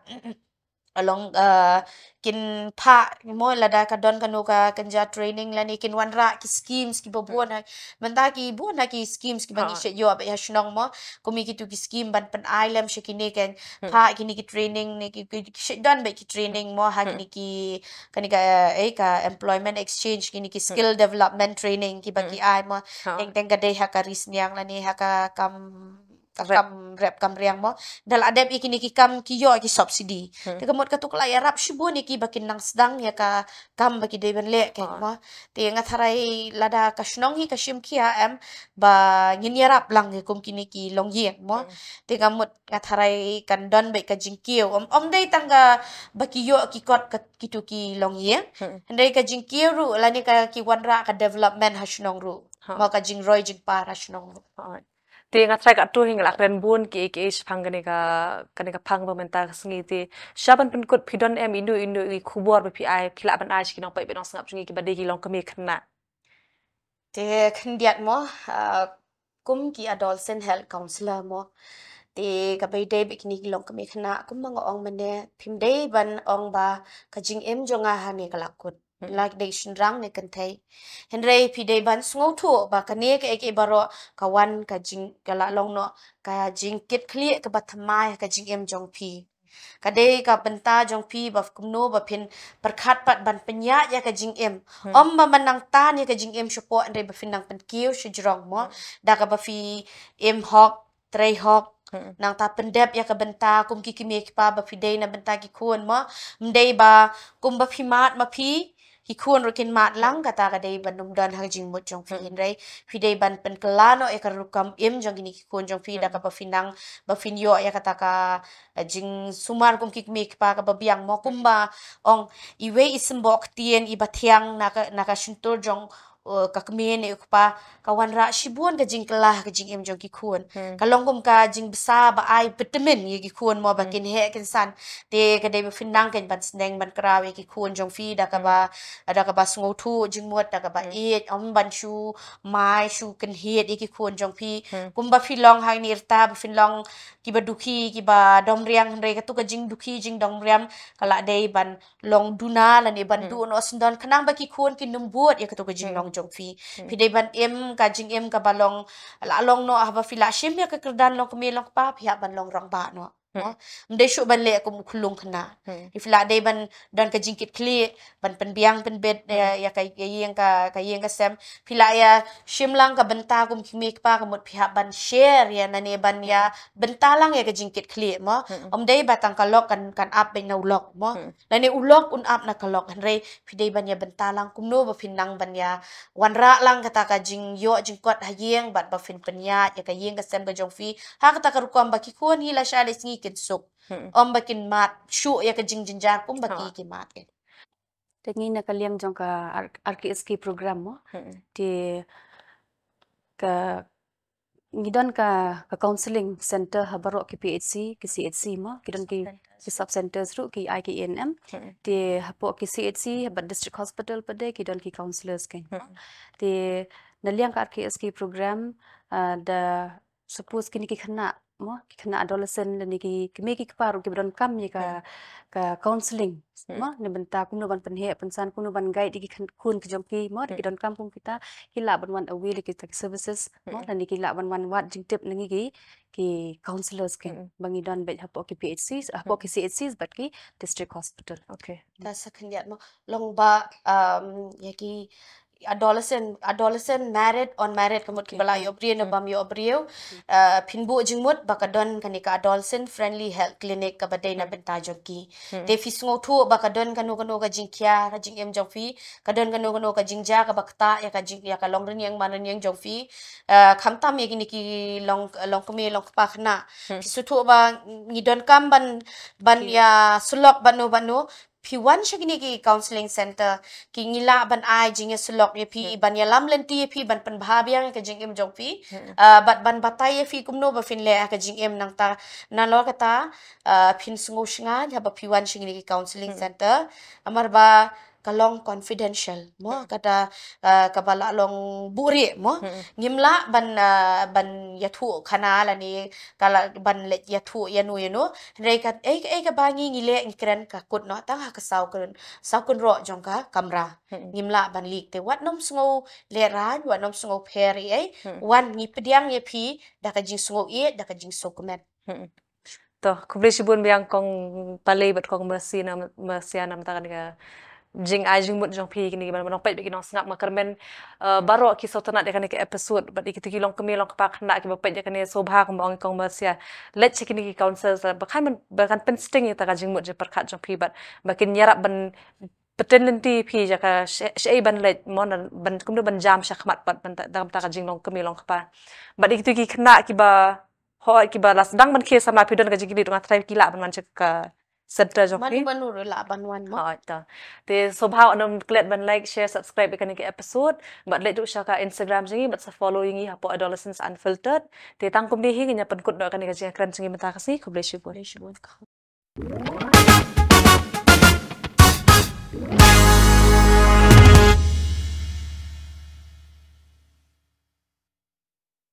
long, ah, kin phah mo lada ka don kano ka kynja training lane kin wanrah ki schemes ki ba bun ha. Mynta ki bun ha ki schemes ki ba ngi shu ïoh beit ha shnong mo. Kum ïa kitu ki scheme ban pyn-ai lem sha kine kein, phah kine ki training ne ki, ki, ki shu don beit ki training mo ha kine ki, kane ka, eh, ka employment exchange, kine ki skill development training ki ba ki ai mo. Teng teng ka dei ha ka ri sniang lane ha ka kam, ka kam rep kam riang mo. Da la dep ïa kine ki kam ki ïoh ki subsidy. Te ka mut katu ka la ïarap shibun ïa ki ba kin nang sdang ïa ka kam ba ki dei ban leh kein mo. Te nga tharai lada ka shnong hi ka shim khia em ba ngin ïarap lang ïa kum kine ki longïing mo. Te ka mut nga tharai kan don beit ka jingkiew. Ym, ym dei tang ka ba ki ïoh ki kot ka kitu ki longïing. Hynrei ka jingkiew ruh lane ka ki wanrah ka development ha shnong ruh. Mo ka jingroi jingpar ha shnong ruh. Te nga tharai katto hi nga la kren bun kiei kiei shaphang kane ka, kane ka phang ba mynta ka sngi te. Sha ban pynkut phi don em ino ino i khubor ba phi ai, phi lah ban ai sha ki nongpeit bad nongsngap jong ngi ki ba dei ki longkmie khynnah. Te khyndiat mo, ah, kum ki adolescent health counselor mo. Te ka ba ïadei bad kine ki longkmie khynnah kum ba nga ong mynne, phim dei ban ong ba ka jingim jong nga hangne ka la kut. La dei shynrang ne kynthei. Hynrei phi dei ban sngewthuh ba kane kaei kaei baroh ka wan ka jing, ka la long noh ka jingkitkhlieh ka ba thymmai ka jingim jong phi. Ka dei ka bynta jong phi ba kumno ba phin pyrkhat pat ban pynïaid ïa ka jingim. Ym ba man nang tan ïa ka jingim shapoh hynrei ba phin nang pynkiew shajrong mo. Da ka ba phi im hok, trei hok, nangta pyndep ïa ka bynta kum ki kmie ki kpa ba phi dei na bynta ki khun mo. Ym dei ba kum ba phi mad ma phi, ki khun ruh kin mad lang, kata ka dei ban ym don ha ka jingmut jong phi. Hynrei phi dei ban pynkylla noh ïa ka rukom im jong kine ki khun jong phi da ka ba phi nang, ba phin ïoh ïa kata ka, eh, jingsumar kum ki kmie ki kpa ka ba biang mo. Kumba ong, iwei i symboh ktien i ba thiang na ka, na ka shyntur jong, eh, ka kmie ne u kpa, ka wanrah shibun ka jingkylla ha ka jingim jong ki khun. Ka long kum ka jingbsa ba ai vitamin ïa ki khun mo ba kin heh kin san. Te ka dei ba phin nang kein ban sneng ban kraw ïa ki khun jong phi da ka ba, da ka ba sngewthuh jingmut, da ka ba ïeit, ym ban shu mai shu kynhied ïa ki khun jong phi. Kumba phi long hangne rta ba phin long ki ba dukhi ki ba dom riang, hynrei katu ka jingdukhi jingdom riang ka la dei ban long duna lane ban duh noh syndon khnang ba ki khun kin ym bud ïa katu ka jinglong jong phi. Phi dei ban im ka jingim ka ba long, la long noh haba phi la shim ïa ka kyrdan longkmie longkpa phi hap ban long rangbah noh. Hmm. Mo, ym dei shuh ban leh kum u khyllung khynnah. Hmm. Phi lah dei ban don ka jingkitkhlieh, ban pynbiang pynbit, hmm, ïa, ïa ka, ïa ïing ka, ka ïing ka sem. Phi lah ïa shim lang ka bynta kum ki kmie ki kpa, ka mut phi hap ban share ïa, nane ban ïa, hmm, bynta lang ïa ka jingkitkhlieh mo. Hmm. Ym dei ba tang ka lok kan, kan ap beit na u lok mo. Hmm. Lane u lok un ap na ka lok, hynrei phi dei ban ïa bynta lang kumno ba phin nang ban ïa wanrah lang kata ka jingïoh jingkot ha ïing, bad ba phin pynïaid ïa ka ïing ka sem ka jong phi ha kata ka rukom ba ki khun hi lashai lashisngi kin suk. Hmm. Ym ba kin mad shuh ïa ka jingjynjar kum ba ki, ha, ki mad. Te ngi na ka liang jong ka R-, R K S K program mo. Hmm. Te ka, ngi don ka, ka counselling center ha baroh ki P H C, ki C H C mo, ki don ki, ki sub centers ruh, ki I K A N M. Hmm. Te hapoh ki C H C, hapoh district hospital pat de, ki don ki counselors kein mo. Hmm. Te na liang ka R K S K program, ah, da suppose kine ki khynnah mo, ki khynnah adolescent, lane ki kmie ki kpa ruh kiba donkam ïa ka, hmm, ka counselling, hmm, mo, na bynta kumno ban pynheh pynsan, kumno ban guide ïa ki khun, khun ki jong ki mo, da ki, hmm, donkam kum kita, ki lah ban wan avail ïa kita ki services mo, hmm, lane ki lah ban wan wad jingtip na ngi ki, ki counselors kein, hmm, ba ngi don beit hapoh ki P H Cs, hapoh, hmm, ki C H Cs bad ki district hospital. Okay. Ta sa khyndiat mo, long ba, um, ïa ki adolescent, adolescent, married, unmarried, ka mut kiba la, okay, ïoh briew ne, hmm, bym ïoh briew. Hmm. Uh, phin buh jingmut ba ka don kane ka adolescent friendly health clinic kaba dei na, hmm, bynta jong ki. Hmm. Te phi sngewthuh ba ka don kano kano ka jingkhia ka jingim jong phi, ka don kano kano ka jingjia kaba ktah ïa ka jing, ïa ka long rynïeng man rynïeng jong phi. Uh, khamtam ïa kine ki long, long kmie long kpa khynnah. Hmm. Phi sngewthuh ba ngi donkam ban, ban, okay, ïa syllok bad no bad no. Phi wan sha kine ki counselling center, ki, ngi lah ban ai jingïasyllok ïa phi, hmm, ban ïalam lynti ïa phi, ban pynbha biang ïa ka jingim jong phi. Hmm. Ah, bad ban batai ïa phi kumno ba phin leh ïa ka jingim nangta. Nalor kata, ah, phin sngew shngaiñ haba phi wan sha kine ki counselling, hmm, center. Namar ba ka long confidential mo, hmm, kata, ah, kaba la long buhrieh mo. Hmm. Ngim lah ban, ah, ban ïathuh khana lane ka la ban leit ïathuh ïano ïano. Hynrei ka, ei, ei kaba ngi, ngi leh, ngi kren ka kut noh tang ha ka saw kyn, saw kynroh jong ka kamra. Hmm. Ngim lah ban leak. Te wat nym sngew lehraiñ, wat nym sngew pher ei ei. Hmm. Wan, ngi pdiang ïa phi da ka jingsngew ïeit, da ka jingsngewkmen. Hmm. To, khublei shibun biang Kong Palei bad Kong Mercy na, Mercy na mynta kane ka jingai jingmut jong phi kine ki ban, ban peit bad ki nongsngap. Nga kyrmen, eh, baroh ki sngewtynnat ïa kane ka episode bad ïa kito ki long kmie long kpa khynnah kiba peit ïa kane, sngewbha kumba ong i Kong Mercy, leit sha kine ki counsellors ba kan, ba kan pynsting ïa kata ka jingmut jingpyrkhat jong phi bad ba kin ïarap ban pynbteng lynti ïa phi ïa ka sha-, shaei ban leit mo, na ban kumno ban jam shakhmat pat ban ta, da kata ka jinglong kmie long kpa. Bad ïa kito ki khynnah kiba, hooid, kiba la sdang ban khie samla, phi don ka jingkylli, nga tharai ki lah ban wan sha ka center jong phi. Mano mano ruh lah ban wan mo. Hooid, to. Te sngewbha wat nym klet ban like, share, subscribe ïa kane ka episode. Bad leit ruh sha ka Instagram jong ngi bad sa follow ïa ngi hapoh Adolescence Unfiltered. Te tang kumne hi ngin ïa pynkut noh ïa kane ka jingïakren jong ngi mynta ka sngi. Khublei shibun. Khublei shibun.